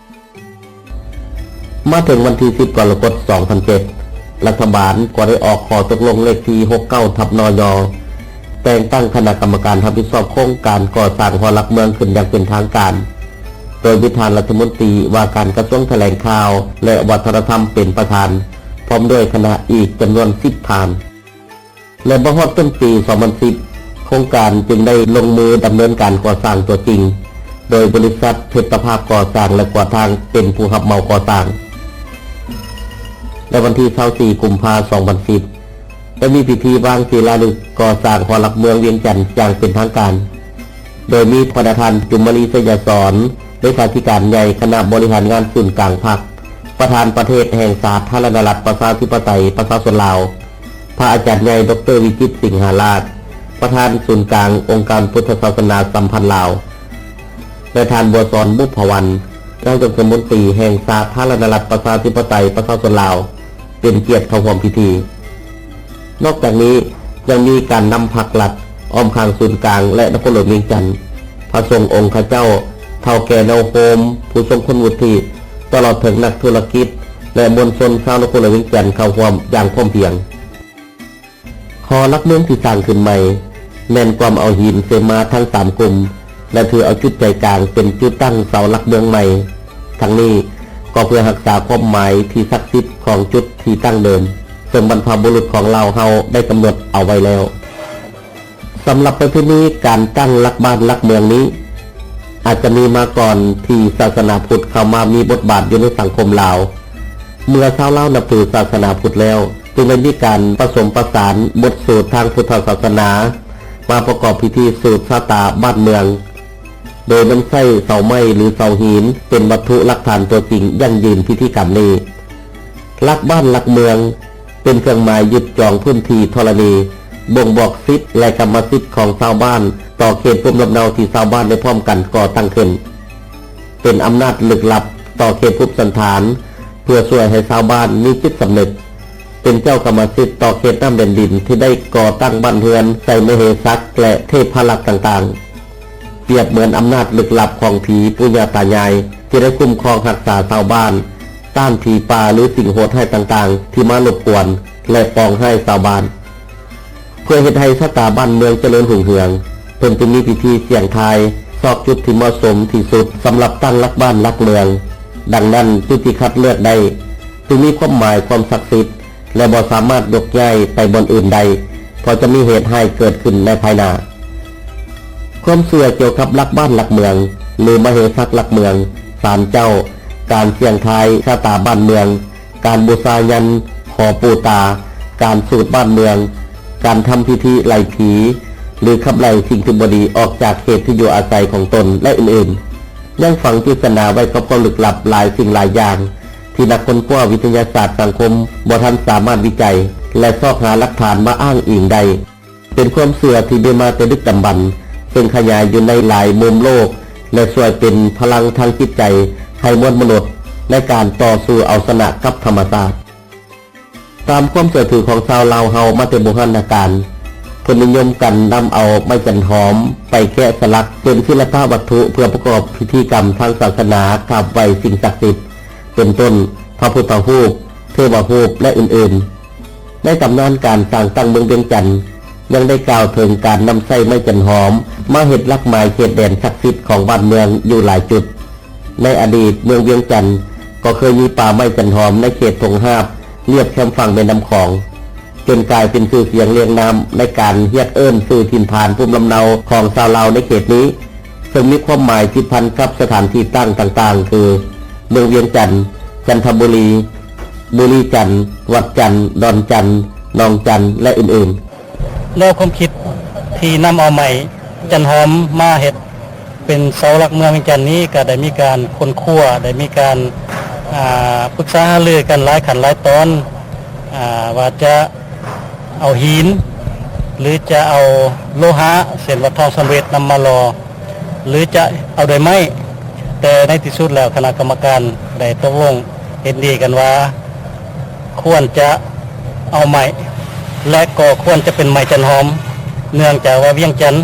ມາເຖິງວັນທີສິບ ກໍລະກົດ ສອງພັນເຈັດ ລັດຖະບານກໍໄດ້ອອກຂໍ້ຕົກລົງເລກທີຫົກເກົ້າ ທັບ ນຍ ແຕ່ງຕັ້ງຄະນະກຳມະການຮັບຜິດຊອບໂຄງການກໍ່ສ້າງຫໍຫຼັກເມືອງຂຶ້ນຢ່າງເປັນທາງການ, ໂດຍມີທ່ານລັດຖະມົນຕີວ່າການກະຊວງຖະແຫຼງຂ່າວ ແລະ ວັດທະນະທຳເປັນປະທານ, ພ້ອມດ້ວຍຄະນະອີກຈຳນວນສິບທ່ານ ແລະ ບໍ່ຮອດຕົ້ນປີສອງພັນສິບ ໂຄງການຈຶ່ງໄດ້ລົງມືດຳເນີນການກໍ່ສ້າງຕົວຈິງ ໂດຍບໍລິສັດເພັດຕະພາບກໍ່ສ້າງ ແລະ ຂົວທາງເປັນຜູ້ຮັບເໝົາກໍ່ສ້າງ. ໃນວັນທີຊາວສີ່ ກຸມພາ ສອງພັນສິບ ໄດ້ມີພິທີວາງສີລາລຶກກໍ່ສ້າງຫໍຫຼັກເມືອງວຽງຈັນຢ່າງເປັນທາງການ ໂດຍມີພະນະທ່ານ ຈຸມມະລີ ໄຊຍະສອນ ເລຂາທິການໃຫຍ່ຄະນະບໍລິຫານງານສູນກາງພັກ, ປະທານປະເທດແຫ່ງສາທາລະນະລັດ ປະຊາທິປະໄຕ ປະຊາຊົນລາວ, ພະອາຈານໃຫຍ່ ດອກເຕີ ວິຈິດ ສິງຫາລາດ ປະທານສູນກາງອົງການພຸດທະສາສະໜາສຳພັນລາວ ແລະ ທ່ານ ບົວສອນ ບຸບຜະວັນ ນາຍົກລັດຖະມົນຕີແຫ່ງສາທາລະນະລັດ ປະຊາທິປະໄຕ ປະຊາຊົນລາວ ເປັນກຽດເຂົ້າຮ່ວມພິທີ. ນອກຈາກນີ້ຍັງມີການນຳພັກລັດອ້ອມຂ້າງສູນກາງ ແລະ ນະຄອນຫຼວງວຽງຈັນ, ພະສົງອົງຄະເຈົ້າ, ເຖົ້າແກ່ເນົາໂຮມ, ຜູ້ຊົງຄຸນວຸດທິ, ຕະຫຼອດເຖິງນັກທຸລະກິດ ແລະ ມວນຊົນຊາວນະຄອນຫຼວງວຽງຈັນເຂົ້າຮ່ວມຢ່າງພ້ອມພຽງ. ຫໍຫຼັກເມືອງທີ່ສ້າງຂຶ້ນໃໝ່ ແມ່ນກວມເອົາຫີນເຊມາທັງສາມກຸ່ມ ແລະ ຖືເອົາຈຸດໃຈກາງເປັນຈຸດຕັ້ງເສົາຫຼັກເມືອງໃໝ່. ທັງນີ້ກໍເພື່ອຮັກສາຄວາມໝາຍທີ່ສັກສິດຂອງຈຸດທີ່ຕັ້ງເດີມ ເຊິ່ງບັນພະບຸລຸດຂອງລາວເຮົາໄດ້ກຳນົດເອົາໄວ້ແລ້ວ. ສຳລັບປະເພນີການຕັ້ງຫຼັກບ້ານຫຼັກເມືອງນີ້ ອາດຈະມີມາກ່ອນທີ່ສາສະໜາພຸດເຂົ້າມາມີບົດບາດຢູ່ໃນສັງຄົມລາວ. ເມື່ອຊາວລາວນັບຖືສາສະໜາພຸດແລ້ວ ຈຶ່ງໄດ້ມີການປະສົມປະສານບົດສູດທາງພຸດທະສາສະໜາ ມາປະກອບພິທີສືບຊະຕາບ້ານເມືອງ ໂດຍນຳໃຊ້ເສົາໄມ້ ຫຼື ເສົາຫີນ ເປັນວັດຖຸຫຼັກຖານຕົວຈິງຢັ້ງຢືນພິທີກຳນີ້. ຫຼັກບ້ານຫຼັກເມືອງ ເປັນເຄື່ອງໝາຍຍຶດຈອງພື້ນທີ່ທໍລະນີ ບົ່ງບອກສິດ ແລະ ກຳມະສິດຂອງຊາວບ້ານຕໍ່ເຂດພູມລຳເນົາທີ່ຊາວບ້ານໄດ້ພ້ອມກັນກໍ່ຕັ້ງຂຶ້ນ. ເປັນອຳນາດລຶກລັບຕໍ່ເຂດພູມສັນຖານ ເພື່ອຊ່ວຍໃຫ້ຊາວບ້ານມີຈິດສຳນຶກ ເປັນເຈົ້າກຳມະສິດຕໍ່ເຂດນ້ຳແດນດິນທີ່ໄດ້ກໍ່ຕັ້ງບ້ານເຮືອນໃສ່ມະເຫສັກ ແລະ ເທພະລັກຕ່າງໆ. ປຽບເໝືອນອຳນາດລຶກລັບຂອງຜີປູ່ຍ່າຕາຍາຍ ທີ່ໄດ້ຄຸ້ມຄອງຮັກສາຊາວບ້ານ ຕ້ານຜີປ່າ ຫຼື ສິ່ງໂຫດຮ້າຍຕ່າງໆ ທີ່ມາລົບກວນ ແລະ ປອງຮ້າຍຊາວບ້ານ. ເພື່ອເຮັດໃຫ້ຊະຕາບ້ານເມືອງຈະເລີນຮຸ່ງເຮືອງ, ເພິ່ນຈຶ່ງມີພິທີສ່ຽງທາຍ ຊອກຈຸດທີ່ເໝາະສົມທີ່ສຸດສຳລັບຕັ້ງຫຼັກບ້ານຫຼັກເມືອງ. ດັ່ງນັ້ນ, ຈຸດທີ່ຄັດເລືອກໄດ້ ຈຶ່ງມີຄວາມໝາຍຄວາມສັກສິດ ແລະ ບໍ່ສາມາດຍົກຍ້າຍໄປບ່ອນອື່ນໄດ້ ເພາະຈະມີເຫດຮ້າຍເກີດຂຶ້ນໃນພາຍໜ້າ. ຄວາມເຊື່ອກ່ຽວກັບຫຼັກບ້ານຫຼັກເມືອງ ຫຼື ມະເຫສັກຫຼັກເມືອງ, ສານເຈົ້າ, ການສ່ຽງທາຍຊະຕາບ້ານເມືອງ, ການບູຊາຍັນຫໍປູ່ຕາ, ການສູດບ້ານເມືອງ, ການທຳພິທີໄລ່ຜີ ຫຼື ຂັບໄລ່ສິ່ງທີ່ບໍ່ດີອອກຈາກເຂດທີ່ຢູ່ອາໄສຂອງຕົນ ແລະ ອື່ນໆ, ຍັງຝັງປຣິດສະໜາໄວ້ກັບຄວາມລຶກລັບຫຼາຍສິ່ງຫຼາຍຢ່າງ ທີ່ນັກຄົ້ນຄວ້າວິທະຍາສາດສັງຄົມບໍ່ທັນສາມາດວິໄຈ ແລະ ຊອກຫາຫຼັກຖານມາອ້າງອີງໄດ້. ເປັນຄວາມເຊື່ອທີ່ມີມາແຕ່ດຶກດຳບັນ, ເຊິ່ງຂະຫຍາຍຢູ່ໃນຫຼາຍມຸມໂລກ ແລະ ຊ່ວຍເປັນພະລັງທາງຈິດໃຈໃຫ້ມວນມະນຸດໃນການຕໍ່ສູ້ເອົາຊະນະກັບທຳມະຊາດ. ຕາມຄວາມເຊື່ອຖືຂອງຊາວລາວເຮົາມາແຕ່ບູຮານນະການ, ເພິ່ນນິຍົມກັນນຳເອົາໄມ້ຈັນຫອມໄປແກະສະຫຼັກເປັນສິລະປະວັດຖຸເພື່ອປະກອບພິທີກຳທາງສາສະໜາ ກາບໄຫວ້ສິ່ງສັກສິດ ເປັນຕົ້ນ ພະພຸດທະຮູບ, ເທວະຮູບ ແລະ ອື່ນໆ. ໃນຕຳນານການສ້າງຕັ້ງເມືອງວຽງຈັນ ຍັງໄດ້ກ່າວເຖິງການນຳໃຊ້ໄມ້ຈັນຫອມມາເຮັດຫຼັກໝາຍເຂດແດນສັກສິດຂອງບ້ານເມືອງຢູ່ຫຼາຍຈຸດ. ໃນອະດີດເມືອງວຽງຈັນກໍເຄີຍມີປ່າໄມ້ຈັນຫອມໃນເຂດທົ່ງຮາບລຽບແຄມຝັ່ງແມ່ນ້ຳຂອງ, ຈົນກາຍເປັນຊື່ສຽງລຽງນາມໃນການຮຽກເອີ້ນຊື່ຖິ່ນຖານພູມລຳເນົາຂອງຊາວລາວໃນເຂດນີ້, ເຊິ່ງມີຄວາມໝາຍຕິດພັນກັບສະຖານທີ່ຕັ້ງຕ່າງໆ ຄື ເມືອງວຽງຈັນ, ຈັນທະບູລີ, ບູລີຈັນ, ວັດຈັນ, ດອນຈັນ, ໜອງຈັນ ແລະ ອື່ນໆ. ແນວຄວາມຄິດທີ່ນຳເອົາໄມ້ຈັນຫອມມາເຮັດເປັນເສົາຫຼັກເມືອງວຽງຈັນນີ້ ກໍໄດ້ມີການຄົ້ນຄວ້າ, ໄດ້ມີການ ອ່າ ປຶກສາຫາລືກັນຫຼາຍຂັ້ນຫຼາຍຕອນ ອ່າ ວ່າຈະເອົາຫີນ ຫຼື ຈະເອົາໂລຫະ ເຊັ່ນວ່າທອງສຳລິດນຳມາຫຼໍ່ ຫຼື ຈະເອົາດ້ວຍໄມ້, ແຕ່ໃນທີ່ສຸດແລ້ວຄະນະກຳມະການໄດ້ຕົກລົງເຫັນດີກັນວ່າ ຄວນຈະເອົາໄມ້ ແລະ ກໍຄວນຈະເປັນໄມ້ຈັນຫອມ, ເນື່ອງຈາກວ່າວຽງຈັນ,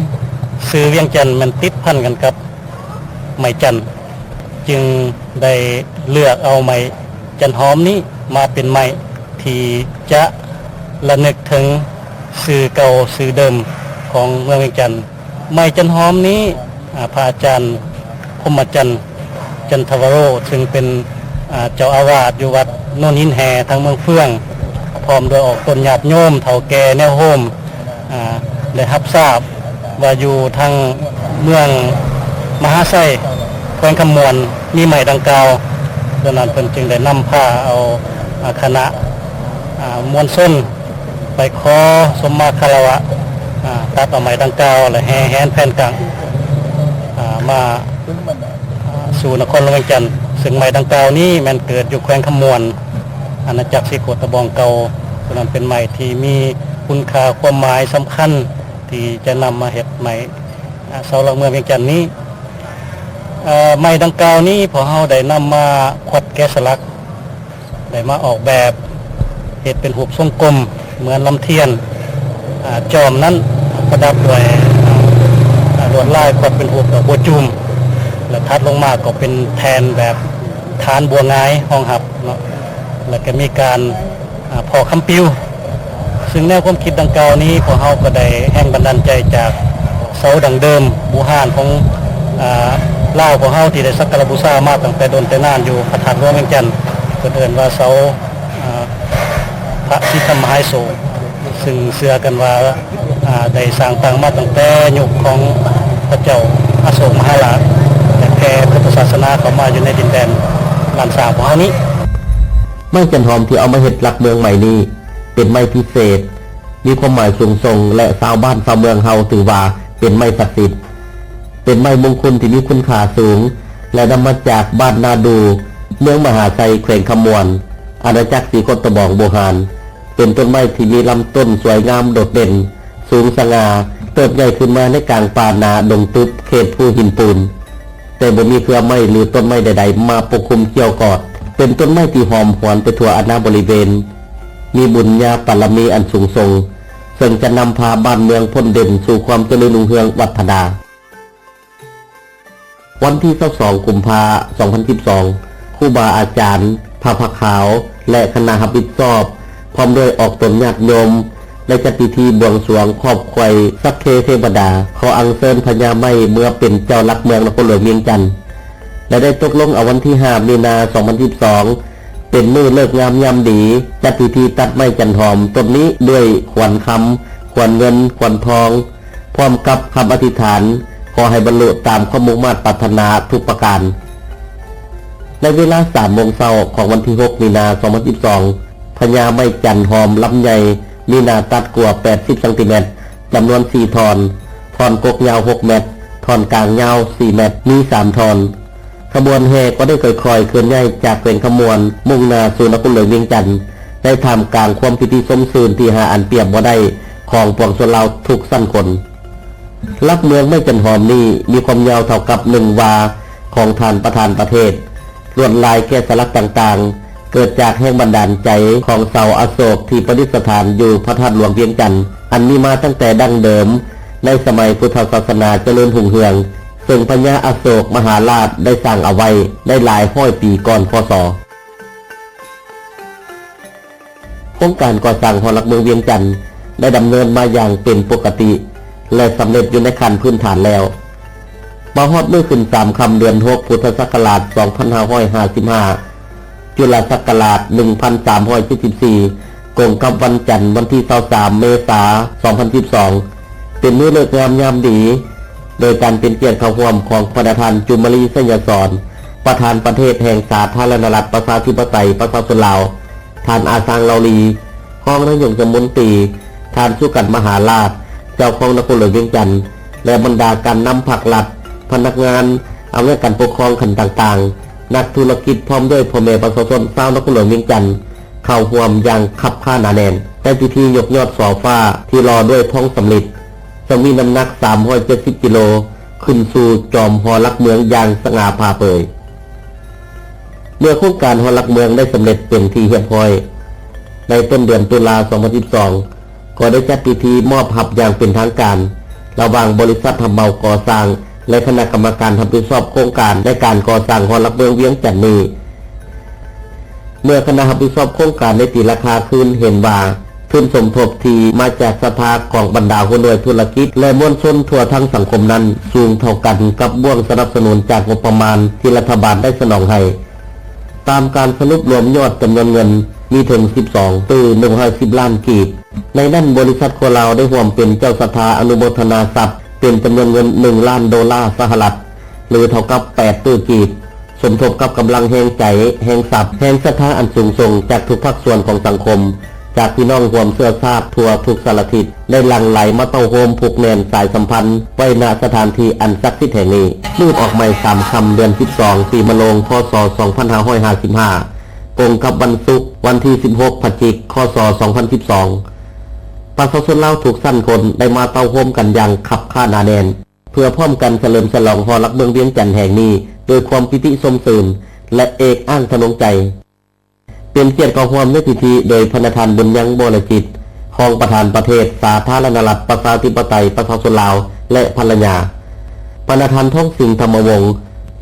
ຊື່ວຽງຈັນແມ່ນຕິດພັນກັນກັບໄມ້ຈັນ, ຈຶ່ງໄດ້ເລືອກເອົາໄມ້ຈັນຫອມນີ້ມາເປັນໄມ້ທີ່ຈະລະນຶກເຖິງຊື່ເກົ່າຊື່ເດີມຂອງເມືອງວຽງຈັນ. ໄມ້ຈັນຫອມນີ້ ອາ ພະອາຈານ ພົມມະຈັນ ຈັນທະວະໂຣ ຊຶ່ງເປັນ ອາ ເຈົ້າອາວາດຢູ່ວັດໂນນຫີນແຮ່ ທາງເມືອງເຟືອງ ພ້ອມດ້ວຍອອກຕົນຍາດໂຍມເຖົ້າແກ່ແນວໂຮມ ອາ ໄດ້ຮັບຊາບວ່າຢູ່ທາງເມືອງມະຫາໄຊ ແຂວງຄຳມ່ວນ ມີໄມ້ດັ່ງກ່າວ. ດັ່ງນັ້ນເພິ່ນຈຶ່ງໄດ້ນຳພາເອົາ ອາ ຄະນະ ອາ ມວນຊົນໄປຂໍສົມມາຄາລະວະ ອາ ຕັດເອົາໄມ້ດັ່ງກ່າວ ແລະ ແຫ່ແຫນແຜ່ນກັງ ອາ ມາ ອາ ສູ່ນະຄອນຫຼວງວຽງຈັນ. ເຊິ່ງໄມ້ດັ່ງກ່າວນີ້ແມ່ນເກີດຢູ່ແຂວງຄຳມ່ວນ ອານາຈັກສີໂຄດຕະບອງເກົ່າ. ສະນັ້ນເປັນໄມ້ທີ່ມີຄຸນຄ່າຄວາມໝາຍສຳຄັນ ທີ່ຈະນຳມາເຮັດໄມ້ ອາ ເສົາຫຼັກເມືອງວຽງຈັນນີ້. ເອີ ໄມ້ດັ່ງກ່າວນີ້ ພວກເຮົາໄດ້ນຳມາຂວັດແກະສະຫຼັກ ໄດ້ມາອອກແບບເຮັດເປັນຮູບຊົງກົມເໝືອນລຳທຽນ. ອາ ຈອມນັ້ນປະດັບດ້ວຍ ອາ ລວດລາຍຂວັດເປັນຮູບດອກບົວຈູມ ແລະ ຖັດລົງມາກໍເປັນແທ່ນແບບຖານບົວຫງາຍຮອງຮັບເນາະ ແລະ ກໍມີການ ອາ ພໍ້ຄຳປິວ. ເຊິ່ງແນວຄວາມຄິດດັ່ງກ່າວນີ້ ພວກເຮົາກໍໄດ້ແຮງບັນດານໃຈຈາກເສົາດັ້ງເດີມບູຮານຂອງ ອາ ລາວພວກເຮົາ ທີ່ໄດ້ສັກກາລະບູຊາມາຕັ້ງແຕ່ດົນແຕ່ນານຢູ່ພະທາດຫຼວງວຽງຈັນ ເພິ່ນເອີ້ນວ່າເສົາ ອາ ພະສີທຳມະຫາຍໂສກ ເຊິ່ງເຊື່ອກັນວ່າ ອາ ໄດ້ສ້າງຕັ້ງມາຕັ້ງແຕ່ຍຸກຂອງພະເຈົ້າອະໂສກມະຫາລາດ ແລະ ແຜ່ພຸດທະສາສະໜາເຂົ້າມາຢູ່ໃນດິນແດນລ້ານຊ້າງຂອງເຮົານີ້. ໄມ້ຈັນຫອມທີ່ເອົາມາເຮັດຫຼັກເມືອງໃໝ່ນີ້ ເປັນໄມ້ພິເສດ, ມີຄວາມໝາຍສູງສົ່ງ ແລະ ຊາວບ້ານຊາວເມືອງເຮົາຖືວ່າເປັນໄມ້ສັກສິດ, ເປັນໄມ້ມົງຄຸນທີ່ມີຄຸນຄ່າສູງ ແລະ ນຳມາຈາກບ້ານນາດູ, ເມືອງມະຫາໄຊ, ແຂວງຄຳມ່ວນ, ອານາຈັກສີໂຄດຕະບອງບູຮານ. ເປັນຕົ້ນໄມ້ທີ່ມີລຳຕົ້ນສວຍງາມໂດດເດັ່ນ, ສູງສະຫງ່າ, ເຕີບໃຫຍ່ຂຶ້ນມາໃນກາງປ່າໜາດົງຕຶບເຂດພູຫີນປູນ, ແຕ່ບໍ່ມີເຄືອໄມ້ ຫຼື ຕົ້ນໄມ້ໃດໆມາປົກຄຸມກ່ຽວກອດ. ເປັນຕົ້ນໄມ້ທີ່ຫອມຫວນໄປທົ່ວອານາບໍລິເວນ, ມີບຸນຍາບາລະມີອັນສູງສົ່ງ, ເຊິ່ງຈະນຳພາບ້ານເມືອງພົ້ນເດັ່ນສູ່ຄວາມຈະເລີນຮຸ່ງເຮືອງວັດທະນາ. ວັນທີຊາວສອງ ກຸມພາ ສອງພັນສິບສອງ, ຄູບາອາຈານ, ພະຜ້າຂາວ ແລະ ຄະນະຮັບຜິດຊອບ ພ້ອມດ້ວຍອອກຕົນຍາດໂຍມ ໄດ້ຈັດພິທີບວງສວງຂອບໄຂສັກເຄເທວະດາ, ຂໍອັນເຊີນພະຍາໄມ້ເມືອເປັນເຈົ້າຫຼັກເມືອງນະຄອນຫຼວງວຽງຈັນ ແລະ ໄດ້ຕົກລົງເອົາວັນທີຫ້າ ມີນາ ສອງພັນສິບສອງ ເປັນມື້ເລີກງາມຍາມດີ, ຈັດພິທີຕັດໄມ້ຈັນຫອມຕົ້ນນີ້ດ້ວຍຂວັນຄຳ, ຂວັນເງິນ, ຂວັນທອງ, ພ້ອມກັບຄຳອະທິຖານ ຂໍໃຫ້ບັນລຸຕາມຄວາມມຸ່ງມາດປາດຖະໜາທຸກປະການ. ໃນເວລາສາມໂມງເຊົ້າຂອງວັນທີຫົກ ມີນາ ສອງພັນສິບສອງ, ພະຍາໄມ້ຈັນຫອມລຳໃຫຍ່ ມີໜ້າຕັດກວ່າແປດສິບຊັງຕີແມັດ, ຈຳນວນສີ່ທ່ອນ, ທ່ອນກົກຍາວຫົກແມັດ, ທ່ອນກາງຍາວສີ່ແມັດ, ມີສາມທ່ອນ. ຂະບວນແຫ່ກໍໄດ້ຄ່ອຍໆເຄື່ອນຍ້າຍຈາກແຂວງຄຳມ່ວນ ມຸ່ງໜ້າສູ່ນະຄອນຫຼວງວຽງຈັນ ໃນທ່າມກາງຄວາມປີຕິຊົມຊື່ນທີ່ຫາອັນປຽບບໍ່ໄດ້ຂອງປວງຊົນລາວທຸກຊັ້ນຄົນ. ຫຼັກເມືອງໄມ້ຈັນຫອມນີ້ມີຄວາມຍາວເທົ່າກັບໜຶ່ງວາຂອງທ່ານປະທານປະເທດ. ລວດລາຍແກະສະຫຼັກຕ່າງໆ ເກີດຈາກແຮງບັນດານໃຈຂອງເສົາອະໂສກທີ່ປະດິດສະຖານຢູ່ພະທາດຫຼວງວຽງຈັນ, ອັນມີມາຕັ້ງແຕ່ດັ້ງເດີມໃນສະໄໝພຸດທະສາສະໜາຈະເລີນຮຸ່ງເຮືອງ, ເຊິ່ງພະຍາອະໂສກມະຫາລາດໄດ້ສ້າງເອົາໄວ້ໄດ້ຫຼາຍຮ້ອຍປີກ່ອນ ພ.ສ. ໂຄງການກໍ່ສ້າງຫໍຫຼັກເມືອງວຽງຈັນໄດ້ດຳເນີນມາຢ່າງເປັນປົກກະຕິ ແລະ ສຳເລັດຢູ່ໃນຂັ້ນພື້ນຖານແລ້ວ. ມາຮອດມື້ຂຶ້ນສາມຄ່ຳເດືອນຫົກ ພຸດທະສັກກະລາດ ສອງພັນຫ້າຮ້ອຍຫ້າສິບຫ້າ ຈຸລະສັກກະລາດ ໜຶ່ງພັນສາມຮ້ອຍເຈັດສິບສີ່ ກົງກັບວັນຈັນ ວັນທີຊາວສາມ ເມສາ ສອງພັນສິບສອງ ເປັນມື້ເລີກງາມຍາມດີ ໂດຍການເປັນກຽດເຂົ້າຮ່ວມຂອງພະນະທ່ານ ຈູມມະລີ ໄຊຍະສອນ ປະທານປະເທດແຫ່ງສາທາລະນະລັດ ປະຊາທິປະໄຕ ປະຊາຊົນລາວ, ທ່ານ ອາຊາງ ເລົາລີ ຮອງນາຍົກລັດຖະມົນຕີ, ທ່ານ ສຸກັນ ມະຫາລາດ ເຈົ້າຄອງນະຄອນຫຼວງວຽງຈັນ ແລະ ບັນດາການນຳພັກລັດ, ພະນັກງານອຳນາດການປົກຄອງຂັ້ນຕ່າງໆ, ນັກທຸລະກິດ ພ້ອມດ້ວຍພໍ່ແມ່ປະຊາຊົນຊາວນະຄອນຫຼວງວຽງຈັນ ເຂົ້າຮ່ວມຢ່າງຄັບຄາໜາແໜ້ນໃນພິທີຍົກຍອດສໍຟ້າທີ່ຫຼໍ່ດ້ວຍທອງສຳລິດ ເຊິ່ງມີນ້ຳໜັກສາມຮ້ອຍເຈັດສິບກິໂລ ຂຶ້ນສູ່ຈອມຫໍຫຼັກເມືອງຢ່າງສະຫງ່າຜ່າເຜີຍ. ເມື່ອໂຄງການຫໍຫຼັກເມືອງໄດ້ສຳເລັດເປັນທີ່ຮຽບຮ້ອຍ, ໃນຕົ້ນເດືອນຕຸລາ ສອງພັນສິບສອງ ກໍໄດ້ຈັດພິທີມອບຮັບຢ່າງເປັນທາງການ ລະຫວ່າງບໍລິສັດຮັບເໝົາກໍ່ສ້າງ ແລະ ຄະນະກຳມະການຮັບຜິດຊອບໂຄງການໃນການກໍ່ສ້າງຫໍຫຼັກເມືອງວຽງຈັນນີ້. ເມື່ອຄະນະຮັບຜິດຊອບໂຄງການໄດ້ຕີລາຄາຄືນເຫັນວ່າ ທຶນສົມທົບທີ່ມາຈາກສັດທາຂອງບັນດາຫົວໜ່ວຍທຸລະກິດ ແລະ ມວນຊົນທົ່ວທັງສັງຄົມນັ້ນ ສູງເທົ່າກັນກັບບ່ວງສະໜັບສະໜູນຈາກງົບປະມານທີ່ລັດຖະບານໄດ້ສະໜອງໃຫ້. ຕາມການສະຫຼຸບລວມຍອດຈຳນວນເງິນ ມີເຖິງສິບສອງຕື້ໜຶ່ງຮ້ອຍສິບລ້ານກີບ. ໃນນັ້ນ, ບໍລິສັດຄົວລາວໄດ້ຮ່ວມເປັນເຈົ້າສັດທາອະນຸໂມທະນາຊັບ ເປັນຈຳນວນເງິນໜຶ່ງລ້ານໂດລາສະຫະລັດ ຫຼື ເທົ່າກັບແປດຕື້ກີບ, ສົມທົບກັບກຳລັງແຮງໃຈ, ແຮງຊັບ, ແຮງສັດທາອັນສູງສົ່ງຈາກທຸກພາກສ່ວນຂອງສັງຄົມ, ຈາກພີ່ນ້ອງຮ່ວມເຊື້ອຊາດທົ່ວທຸກສາລະທິດ ໄດ້ຫຼັ່ງໄຫຼມາເຕົ້າໂຮມຜູກແໜ້ນສາຍສຳພັນໄວ້ ນະສະຖານທີ່ອັນສັກສິດແຫ່ງນີ້. ມື້ອອກໃໝ່ສາມຄ່ຳເດືອນສິບສອງ ປີມະໂລງ ພ.ສ. ສອງພັນຫ້າຮ້ອຍຫ້າສິບຫ້າ ກົງກັບວັນສຸກ ວັນທີສິບຫົກ ພະຈິກ ຄ.ສ. ສອງພັນສິບສອງ ປະຊາຊົນລາວທຸກຊັ້ນຄົນໄດ້ມາເຕົ້າໂຮມກັນຢ່າງຄັບຂ້າໜາແໜ້ນ ເພື່ອພ້ອມກັນສະເຫຼີມສະຫຼອງຫໍຫຼັກເມືອງວຽງຈັນແຫ່ງນີ້ ດ້ວຍຄວາມປີຕິຊົມຊື່ນ ແລະ ເອກອ້າງທະນົງໃຈ. ເປັນກຽດເຂົ້າຮ່ວມໃນພິທີໂດຍພະນະທ່ານ ບຸນຍັງ ວໍລະຈິດ ຮອງປະທານປະເທດສາທາລະນະລັດ ປະຊາທິປະໄຕ ປະຊາຊົນລາວ ແລະ ພັນລະຍາ, ພະນະທ່ານ ທອງສິງ ທຳມະວົງ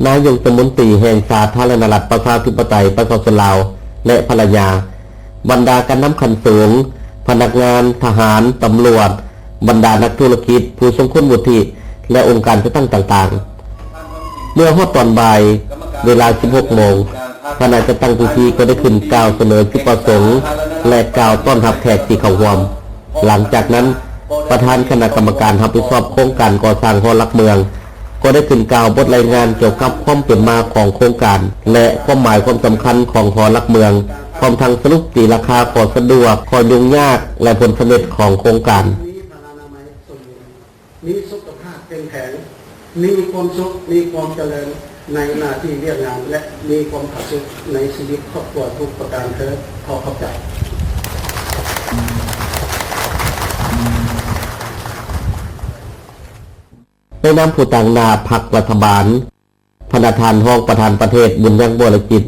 ນາຍົກລັດຖະມົນຕີແຫ່ງສາທາລະນະລັດ ປະຊາທິປະໄຕ ປະຊາຊົນລາວ ແລະ ພັນລະຍາ, ບັນດາການນຳຂັ້ນສູງ, ພະນັກງານ, ທະຫານ, ຕຳຫຼວດ, ບັນດານັກທຸລະກິດ, ຜູ້ຊົງຄຸນວຸດທິ ແລະ ອົງການຈັດຕັ້ງຕ່າງໆ. ເມື່ອຮອດຕອນບ່າຍ ເວລາສິບຫົກໂມງ, ຄະນະຈັດຕັ້ງພິທີກໍໄດ້ຂຶ້ນກ່າວສະເໜີຈຸດປະສົງ ແລະ ກ່າວຕ້ອນຮັບແຂກທີ່ເຂົ້າຮ່ວມ. ຫຼັງຈາກນັ້ນ, ປະທານຄະນະກຳມະການຮັບຜິດຊອບໂຄງການກໍ່ສ້າງຫໍຫຼັກເມືອງ ກໍໄດ້ຂຶ້ນກ່າວບົດລາຍງານກ່ຽວກັບຄວາມເປັນມາຂອງໂຄງການ ແລະ ຄວາມໝາຍຄວາມສຳຄັນຂອງຫໍຫຼັກເມືອງ, ພ້ອມທັງສະຫຼຸບຕີລາຄາ, ຂໍ້ສະດວກ, ຂໍ້ຫຍຸ້ງຍາກ ແລະ ຜົນສຳເລັດຂອງໂຄງການ. ມີສຸຂະພາບເຂັ້ມແຂງ, ມີຄວາມສຸກ, ມີຄວາມຈະເລີນໃນໜ້າທີ່ວຽກງານ ແລະ ມີຄວາມຜາສຸກໃນຊີວິດຄອບຄົວທຸກປະການເທີ້ນ. ຂໍຂອບໃຈ. ໃນນາມຜູ້ຕາງໜ້າພັກລັດຖະບານ, ພະນະທ່ານຮອງປະທານປະເທດ ບຸນຍັງ ວໍລະຈິດ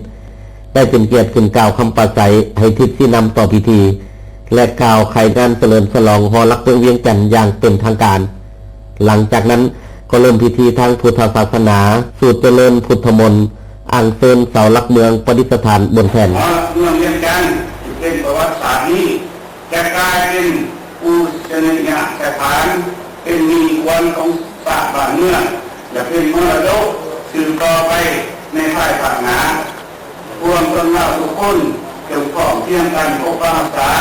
ໄດ້ເປັນກຽດຂຶ້ນກ່າວຄຳປາໄສໃຫ້ທິດຊີ້ນຳຕໍ່ພິທີ ແລະ ກ່າວໄຂງານສະເຫຼີມສະຫຼອງຫໍຫຼັກເມືອງວຽງຈັນຢ່າງເປັນທາງການ. ຫຼັງຈາກນັ້ນກໍເລີ່ມພິທີທາງພຸດທະສາສະໜາ, ສູດຈະເລີນພຸດທະມົນ, ອັນເຊີນເສົາຫຼັກເມືອງປະດິດສະຖານບົນແທ່ນ. ຫໍຫຼັກເມືອງວຽງຈັນທີ່ເປັນປະຫວັດສາດນີ້ ຈະກາຍເປັນປູຊະນີຍະສະຖານ, ເປັນມິ່ງຂວັນຂອງຊາດບ້ານເມືອງ ແລະ ເປັນມໍລະດົກສືບຕໍ່ໄປໃນພາຍພາກໜ້າ. ປວງຊົນລາວທຸກຄົນຈົ່ງພ້ອມພຽງກັນປົກປັກຮັກສາ,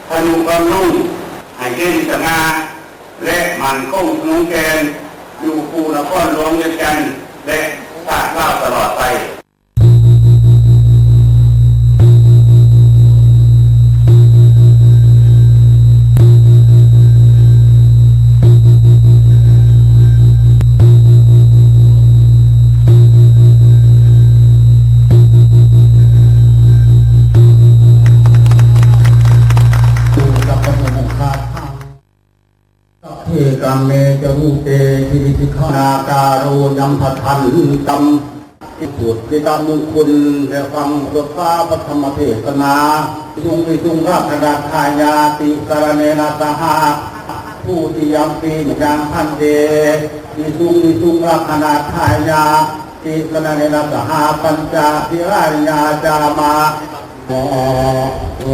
ທະນຸບຳລຸງໃຫ້ເດັ່ນສະຫງ່າ ແລະ ໝັ້ນຄົງຂອງແກ່ນ ຢູ່ຄູ່ນະຄອນຫຼວງວຽງຈັນ ແລະ ຊາດລາວຕະຫຼອດໄປ. ສັບເພກຳເມຈະ ຮູເປ ຕິວິທິຂະນາກາໂຣ ຍັມພະທັນຕັງ ທີ່ສຸດ ທີ່ກາບມຸງຄຸນ ແລະ ຟັງບົດພາພະທຳມະເທດສະໜາ. ວິສຸງ ວິສຸງ ລັກຂະນາທາຍາ ຕິສະລະເນນະ ສະຫະ ທຸຕິຍຳປີ ຍັງ ພັນເຕ ວິສຸງ ວິສຸງ ລັກຂະນາທາຍາ ຕິສະລະເນນະ ສະຫະ ປັນຈະ ທິລານິຍາ ຈາມະ. ສະ ເວ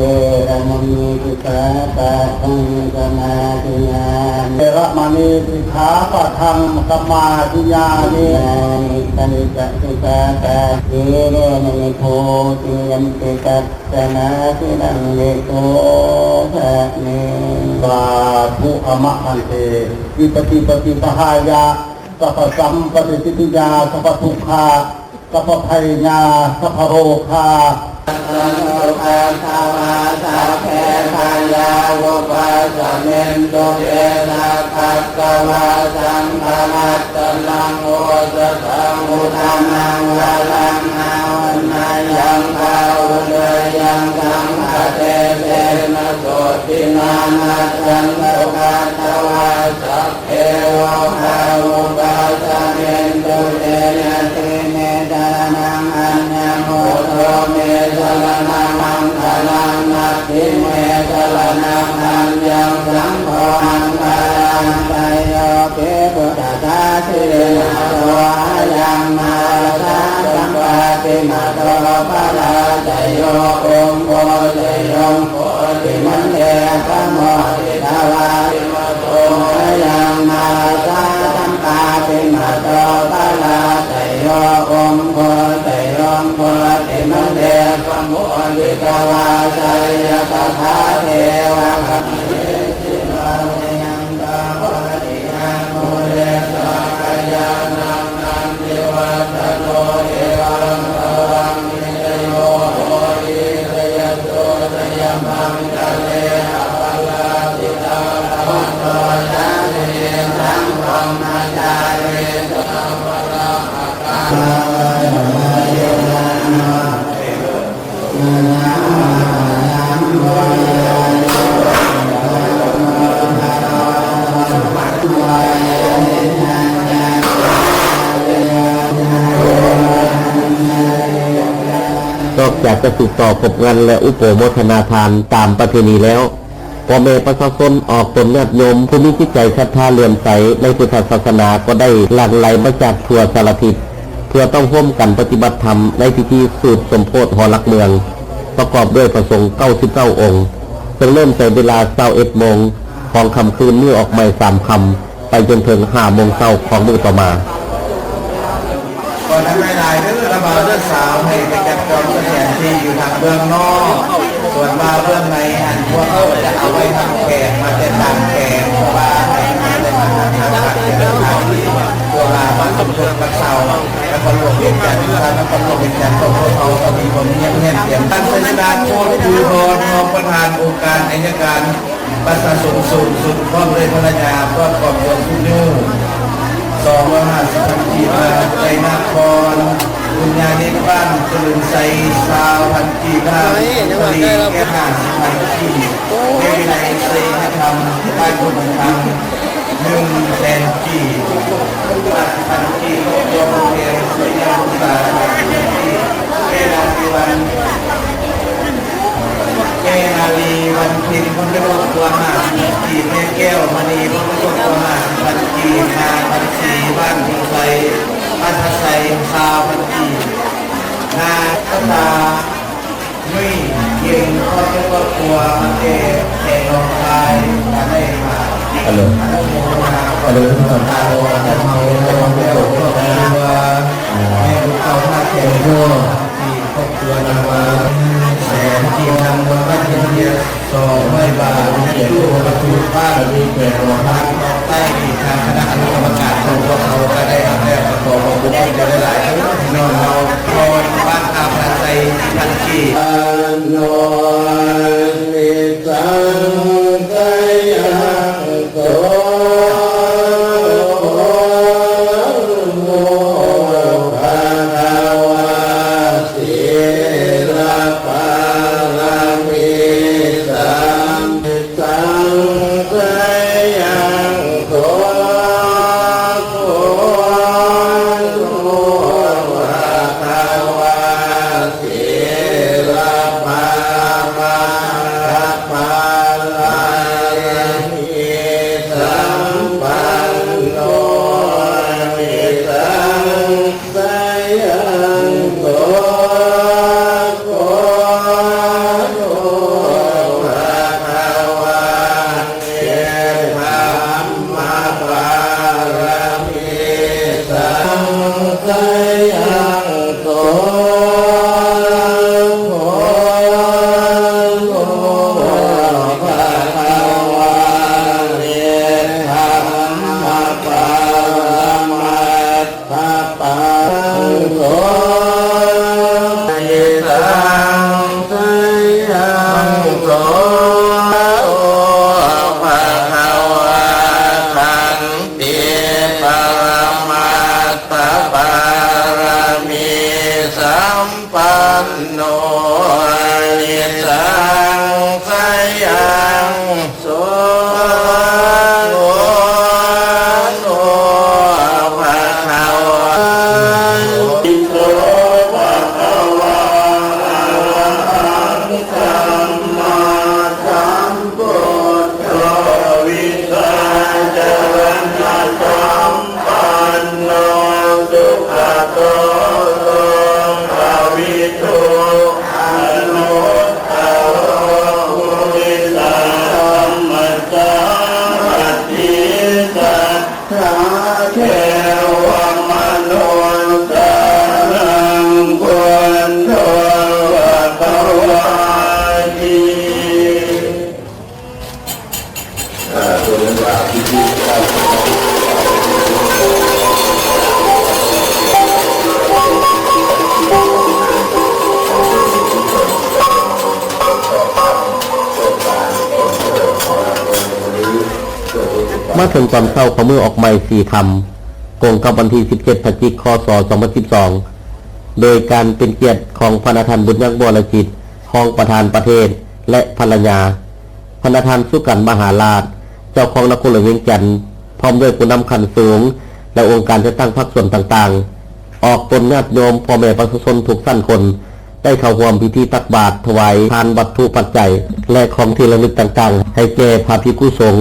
ລະມະນີ ສິກຂາປະທັງ ສະມາທິຍາມິ ເວລະມະນີ ສິກຂາປະທັງ ສະມາທິຍາມິ ຍາມິ ປະນິດຈະ ສຸຂາຕາ ເວລະມະນີ ໂພ ຕິ ຍັມປິ ຕັດສະມາທິ ລັງ ວິໂກ ສະມິງ ສາທຸ ອະມະ ພັນເຕ ວິປະຕິປະຕິປະຫາຍະ ສັບພະສັມປະຕິສິດທິຍາ ສັບພະທຸກຂາ ສັບພະໄພຍາ ສັບພະໂຣຄາ ສັນໂຕ ຄາທະວາ ສັບເພພະຍາ ວະປັດສະມິນຕຸ ເຕ ສັກຂະວາ ສັງຄະລັດຕະນັງ ໂອສະຖາ ອຸດຕະມັງ ວະລັງ ອາຫຸນນະຍັງ ກາຫຸນນະຍັງ ສັງຄະເທເສນະ ໂສຕິນາ ນັດສັນໂຕ ຄາທະວາ ສັບ ເພໂລຄາ ວະປັດສະມິນຕຸ ເຕ ຍະທີເມ ສະລະນັງ ອັນຍັງ ພຸດໂທ ເມ ສະລະນັງ ມັງຄະລັງ ນັດຖິ ເມ ສະລະນັງ ອັນຍັງ ສັງໂຄ ມັງຄະລັງ ໄຊໂຍ ເກ ພຸດທະ ສາທິນະໂຕ ອາຍັງ ມະຫາລາຊາ ສັບປະຕິມະໂຕ ປະລາໄຊໂຍ ອຸງໂຄ ໄຊຍົງ ໂຄຕິມັນເດ ປະໂມທິຕະວາ ອາຍັງ ມະຫາລາຊາ ສັບປະຕິມະໂຕ ປະລາໄຊໂຍ ອຸງໂຄ ໄຊຍົງ ໂຄຕິມັນເດ ປະໂມທິຕະວາ ໄຊ ນອກຈາກຈະສືບຕໍ່ຄົບງັນ ແລະ ອຸໂປໂມທະນາທານຕາມປະເພນີແລ້ວ, ພໍ່ແມ່ປະຊາຊົນອອກຕົນຍາດໂຍມຜູ້ມີຈິດໃຈສັດທາເຫຼື້ອມໃສໃນພຸດທະສາສະໜາກໍໄດ້ຫຼັ່ງໄຫຼມາຈາກທົ່ວສາລະທິດ ເພື່ອຕ້ອງຮ່ວມກັນປະຕິບັດທຳໃນພິທີສູດສົມໂພດຫໍຫຼັກເມືອງ ປະກອບດ້ວຍພະສົງເກົ້າສິບເກົ້າອົງ, ເຊິ່ງເລີ່ມແຕ່ເວລາຊາວເອັດໂມງຂອງຄ່ຳຄືນມື້ອອກໃໝ່ສາມຄ່ຳ ໄປຈົນເຖິງຫ້າໂມງເຊົ້າຂອງມື້ຕໍ່ມາ. ຂໍນຳຫຼາຍໆເດີ ລະບ່າວເດີສາວ ໃຫ້ໄປຈັບຈອງສະຖານທີ່ຢູ່ທາງເບື້ອງນອກ, ສ່ວນວ່າເບື້ອງໃນຫັ້ນ ພວກເຮົາຈະເອົາໄວ້ຮັບແຂກມາແຕ່ຕ່າງແຂວງ ເພາະວ່າໃຫ້ມາແຕ່ທາງພາກເຂດຕ່າງໆ ເພື່ອວ່າມາສົມທົບກັບຊາວນະຄອນຫຼວງວຽງຈັນ, ຊາວນະຄອນຫຼວງວຽງຈັນຂອງພວກເຮົາກໍມີຄວາມງຽບແຫບແຈ່ມ. ທ່ານໄຊຊະນະ ໂຄດພູທອນ ຮອງປະທານອົງການໄອຍະການ ປະຊາຊົນສູງສຸດ ພ້ອມດ້ວຍພັນລະຍາ ຄອບຄອງເມືອງຄຸນຍູ ສອງຮ້ອຍຫ້າສິບພັນກີບ, ໄຊນະຄອນ ບຸນຍານິດ ບ້ານຈະເລີນໄຊ ຊາວພັນກີບ, ນາງ ໂອ້ຍ ຍັງວ່າໃກ້ແລ້ວ ແກ້ວ ຫ້າສິບພັນກີບ, ໂອ້ຍ ເວໄລໄຊຍະທຳ ບ້ານໂພນທຳ ໜຶ່ງແສນກີບ, ຫ້າສິບພັນກີບ, ຄອບຄົວຜູ້ແທນ ໄຊຍະວົງສາ ຫ້າສິບພັນກີບ, ເວລາທີ່ວັນ ແມ່ນາລີ ວັນເພັນ ພ້ອມດ້ວຍຄອບຄົວ ຫ້າສິບພັນກີບ, ແມ່ແກ້ວມະນີ ພ້ອມດ້ວຍຄອບຄົວ ຫ້າສິບພັນກີບ, ນາງວັນສີ ບ້ານໂພນໄຊ ບ້ານທ່າໄຊ ຊາວພັນກີບ, ນາງສະຕາ ນຸ້ຍ ເຢັນ ພ້ອມດ້ວຍຄອບຄົວ ມາແຕ່ແຂວງໜອງຄາຍ ກະໄດ້ມາ ຮັລໂຫຼ ອະນຸໂມທະນາ ຮັລໂຫຼ ສາທຸ ແມ່ບຸນເກົ່າ ທ່າແຂກ ທີ່ຄອບຄົວນຳມາແສນກີບ, ນຳມາໄວ້ເປັນທຽນສອງຮ້ອຍບາດ, ມີແຂກຜູ້ປະສູດບ້ານ ມີແຂກອອກທາງອອກໃຕ້, ທາງຄະນະອະນຸກຳມະການຂອງພວກເຮົາກໍໄດ້ຮັບແລ້ວ, ກໍຂໍຂອບຄຸນເຈົ້າຫຼາຍໆເດີ ພີ່ນ້ອງເຮົາ ພອນບ້ານທ່າພະໄຊ ພັນກີບ. ໂນ ນິສັງ ໄຊຍັງ ໂຕ ໂພ ພະຄະວາ ສີລະປາລະມີ ສາມ ສັງ ໄຊຍັງ ໂຕ ໂພ ພະຄະວາ ສີລະປາລະມັດຕະປາລະມີ ສຳປັນໂນ ນິສັງ ໄຊຍັງ ໂຕ ໂພ ພະຄະວາ ເນກຂຳມະປາລະມີ ສັງ ໄຊຍັງ ໂຕ ໂພ ພະຄະວາ ເນກຂຳມະປາລະມັດຕະປາ ໂຕ ນິສັງ ໄຊຍັງ ໂຕ ພະຄະວາ ຂັນ ຕິປະລະມັດຕະປາລະມີ ສຳປັນໂນ ນິສັງ ໄຊຍັງ ໂຕ ໂພ ພະຄະວາ ໂຕ ພະຄະວາ ອະລະຫັງ ສຳມາສຳ ພຸດໂທ ວິຊາຈະລະນະສຳປັນໂນ ສຸຄະໂຕ ໂລກະວິທູ ອະນຸດຕະໂລ ປຸລິສະສຳມະສາຣະຖິ ສັດ ທາເທວະມະນຸດສານັງ ພຸດໂທ ພະຄະວາ ຕິ ອ່າ ຕົວເລື່ອງລາວທີ່ ມາເຖິງຕອນເຊົ້າຂອງມື້ອອກໃໝ່ສີ່ຄ່ຳ ກົງກັບວັນທີສິບເຈັດ ພະຈິກ ຄ.ສ. ສອງພັນສິບສອງ ໂດຍການເປັນກຽດຂອງພະນະທ່ານ ບຸນຍັງ ວໍລະຈິດ ຮອງປະທານປະເທດ ແລະ ພັນລະຍາ, ພະນະທ່ານ ສຸກັນ ມະຫາລາດ ເຈົ້າຄອງນະຄອນຫຼວງວຽງຈັນ, ພ ພ້ອມດ້ວຍຜູ້ນຳຂັ້ນສູງ ແລະ ອົງການຈັດຕັ້ງພາກສ່ວນຕ່າງໆ, ອອກຕົນຍາດໂຍມ, ພໍ່ແມ່ປະຊາຊົນທຸກຊັ້ນຄົນ ໄດ້ເຂົ້າຮ່ວມພິທີຕັກບາດ, ຖວາຍທານວັດຖຸປັດໄຈ ແລະ ຂອງທີ່ລະລຶກຕ່າງໆ ໃຫ້ແກ່ພະພິກຂຸສົງ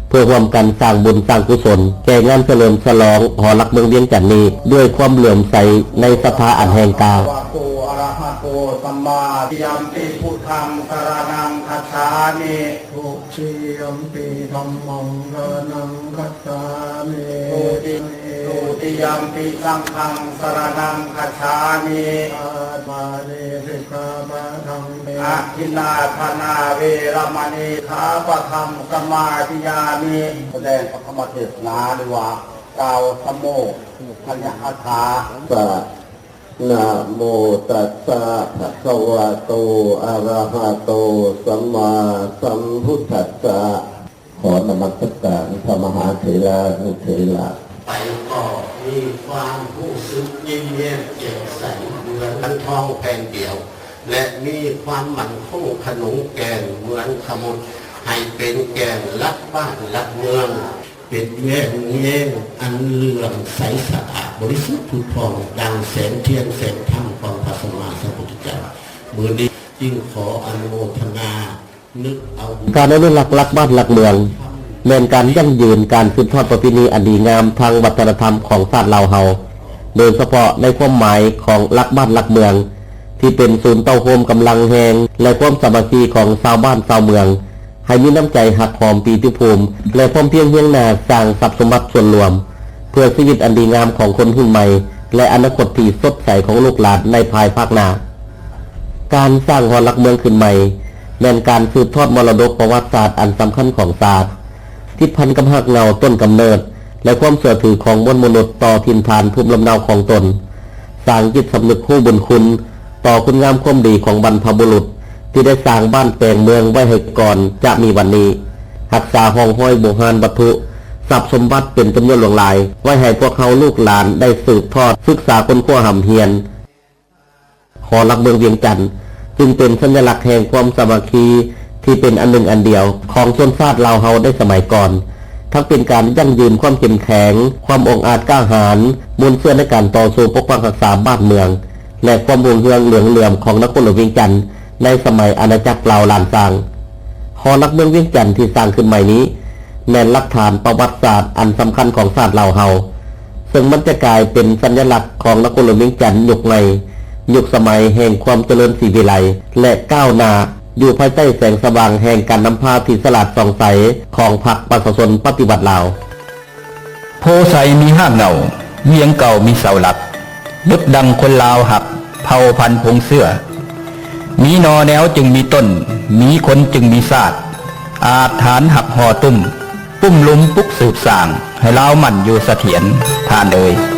ເພື່ອຮ່ວມກັນສ້າງບຸນສ້າງກຸສົນ ແກ່ງານສະເຫຼີມສະຫຼອງຫໍຫຼັກເມືອງວຽງຈັນນີ້ ດ້ວຍຄວາມເຫຼື້ອມໃສໃນສັດທາອັນແຮງກ້າ. ອະລະຫະໂຕ ສຳມາ ຍາມປິ ພຸດທັງ ສະລະນັງ ຄັດສາມິ. ທຸຕິຍມປິ ທຳມັງ ສະລະນັງ ຄັດສາມິ. ທຸຕິ ທຸຕິຍມປິ ສັງຄັງ ສະລະນັງ ຄັດສາມິ. ສາມານີ ສິກຂາປະທັງ ອະທິນນາທານາ ເວລະມະນີ ສິກຂາປະທັງ ສະມາທິຍາມິ. ສະແດງພະທຳມະເທສະນາ ຫຼືວ່າກ່າວທຳໂມ ຄະຍະຄາຖາ. ສະ ນະໂມຕັດສະ ພະຄະວະໂຕ ອະລະຫະໂຕ ສຳມາສຳພຸດທັດສະ. ຂໍນະມັດສະການພະມະຫາເຖລານຸເຖລະ. ໄປກໍມີຄວາມຮູ້ສຶກຍິ້ມແຍ້ມແຈ່ມໃສ ເໝືອນທັງທ້ອງແຜ່ນດຽວ ແລະ ມີຄວາມໝັ້ນຄົງຂະໜົງແກ່ນເໝືອນຂະໝົດ ໃຫ້ເປັນແກ່ນຫຼັກບ້ານຫຼັກເມືອງ ເປັນແວ່ນແຍງອັນເຫຼື້ອມໃສສະອາດບໍລິສຸດຜຸດຜ່ອງ ດັ່ງແສງທຽນແສງທຳຂອງພະສຳມາສຳພຸດທະເຈົ້າ. ມື້ນີ້ຈຶ່ງຂໍອະນຸໂມທະນາ ການອະນຸລັກຫຼັກບ້ານຫຼັກເມືອງ ແມ່ນການຢັ້ງຢືນການສືບທອດປະເພນີອັນດີງາມທາງວັດທະນະທຳຂອງຊາດລາວເຮົາ, ໂດຍສະເພາະໃນຄວາມໝາຍຂອງຫຼັກບ້ານຫຼັກເມືອງ ທີ່ເປັນສູນເຕົ້າໂຮມກຳລັງແຮງ ແລະ ຄວາມສາມັກຄີຂອງຊາວບ້ານຊາວເມືອງ ໃຫ້ມີນ້ຳໃຈຮັກຫອມປີຕິພູມ ແລະ ພ້ອມພຽງຮຽງໜ້າສ້າງຊັບສົມບັດສ່ວນລວມ ເພື່ອຊີວິດອັນດີງາມຂອງຄົນຮຸ່ນໃໝ່ ແລະ ອະນາຄົດທີ່ສົດໃສຂອງລູກຫຼານໃນພາຍພາກໜ້າ. ການສ້າງຫໍຫຼັກເມືອງຂຶ້ນໃໝ່ ແມ່ນການສືບທອດມໍລະດົກປະຫວັດສາດອັນສຳຄັນຂອງຊາດ, ຕິດພັນກັບຮາກເຫງົ້າຕົ້ນກຳເນີດ ແລະ ຄວາມເຊື່ອຖືຂອງມວນມະນຸດຕໍ່ຖິ່ນຖານພູມລຳເນົາຂອງຕົນ, ສ້າງຈິດສຳນຶກຮູ້ບຸນຄຸນຕໍ່ຄຸນງາມຄວາມດີຂອງບັນພະບຸລຸດ ທີ່ໄດ້ສ້າງບ້ານແປງເມືອງໄວ້ໃຫ້ກ່ອນຈະມີວັນນີ້, ຮັກສາຮ່ອງຮອຍບູຮານວັດຖຸ, ຊັບສົມບັດເປັນຈຳນວນຫຼວງຫຼາຍ ໄວ້ໃຫ້ພວກເຮົາລູກຫຼານໄດ້ສືບທອດ, ສຶກສາ, ຄົ້ນຄວ້າ, ຮ່ຳຮຽນ. ຫໍຫຼັກເມືອງວຽງຈັນ ຈຶ່ງເປັນສັນຍະລັກແຫ່ງຄວາມສາມັກຄີທີ່ເປັນອັນໜຶ່ງອັນດຽວຂອງຊົນຊາດລາວເຮົາໃນສະໄໝກ່ອນ, ທັງເປັນການຢັ້ງຢືນຄວາມເຂັ້ມແຂງ, ຄວາມອົງອາດກ້າຫານ, ມູນເຊື້ອໃນການຕໍ່ສູ້ປົກປັກຮັກສາບ້ານເມືອງ ແລະ ຄວາມຮຸ່ງເຮືອງເຫຼືອງເຫຼື້ອມຂອງນະຄອນຫຼວງວຽງຈັນໃນສະໄໝອານາຈັກລາວລ້ານຊ້າງ. ຫໍຫຼັກເມືອງວຽງຈັນທີ່ສ້າງຂຶ້ນໃໝ່ນີ້ ແມ່ນຫຼັກຖານປະຫວັດສາດອັນສຳຄັນຂອງຊາດລາວເຮົາ, ເຊິ່ງມັນຈະກາຍເປັນສັນຍະລັກຂອງນະຄອນຫຼວງວຽງຈັນຍຸກໃໝ່, ຍຸກສະໄໝແຫ່ງຄວາມຈະເລີນສີວິໄລ ແລະ ກ້າວໜ້າ ຢູ່ພາຍໃຕ້ແສງສະຫວ່າງແຫ່ງການນຳພາທີ່ສະຫຼາດສ່ອງໃສຂອງພັກປະຊາຊົນປະຕິວັດລາວ. ໂພໄຊມີຮາກເຫງົ້າ, ວຽງເກົ່າມີເສົາຫຼັກ, ດຸດດັ່ງຄົນລາວຮັກເຜົ່າພັນພົງເຊື້ອ. ມີໜໍ່ແນວຈຶ່ງມີຕົ້ນ, ມີຄົນຈຶ່ງມີຊາດ, ອາດຖານຮັກຫໍ້ຕຸ້ມ, ປຸ້ມລຸມປຸກສືບສ້າງ, ໃຫ້ລາວໝັ້ນຢູ່ສະຖຽນ, ທ່ານເອີຍ.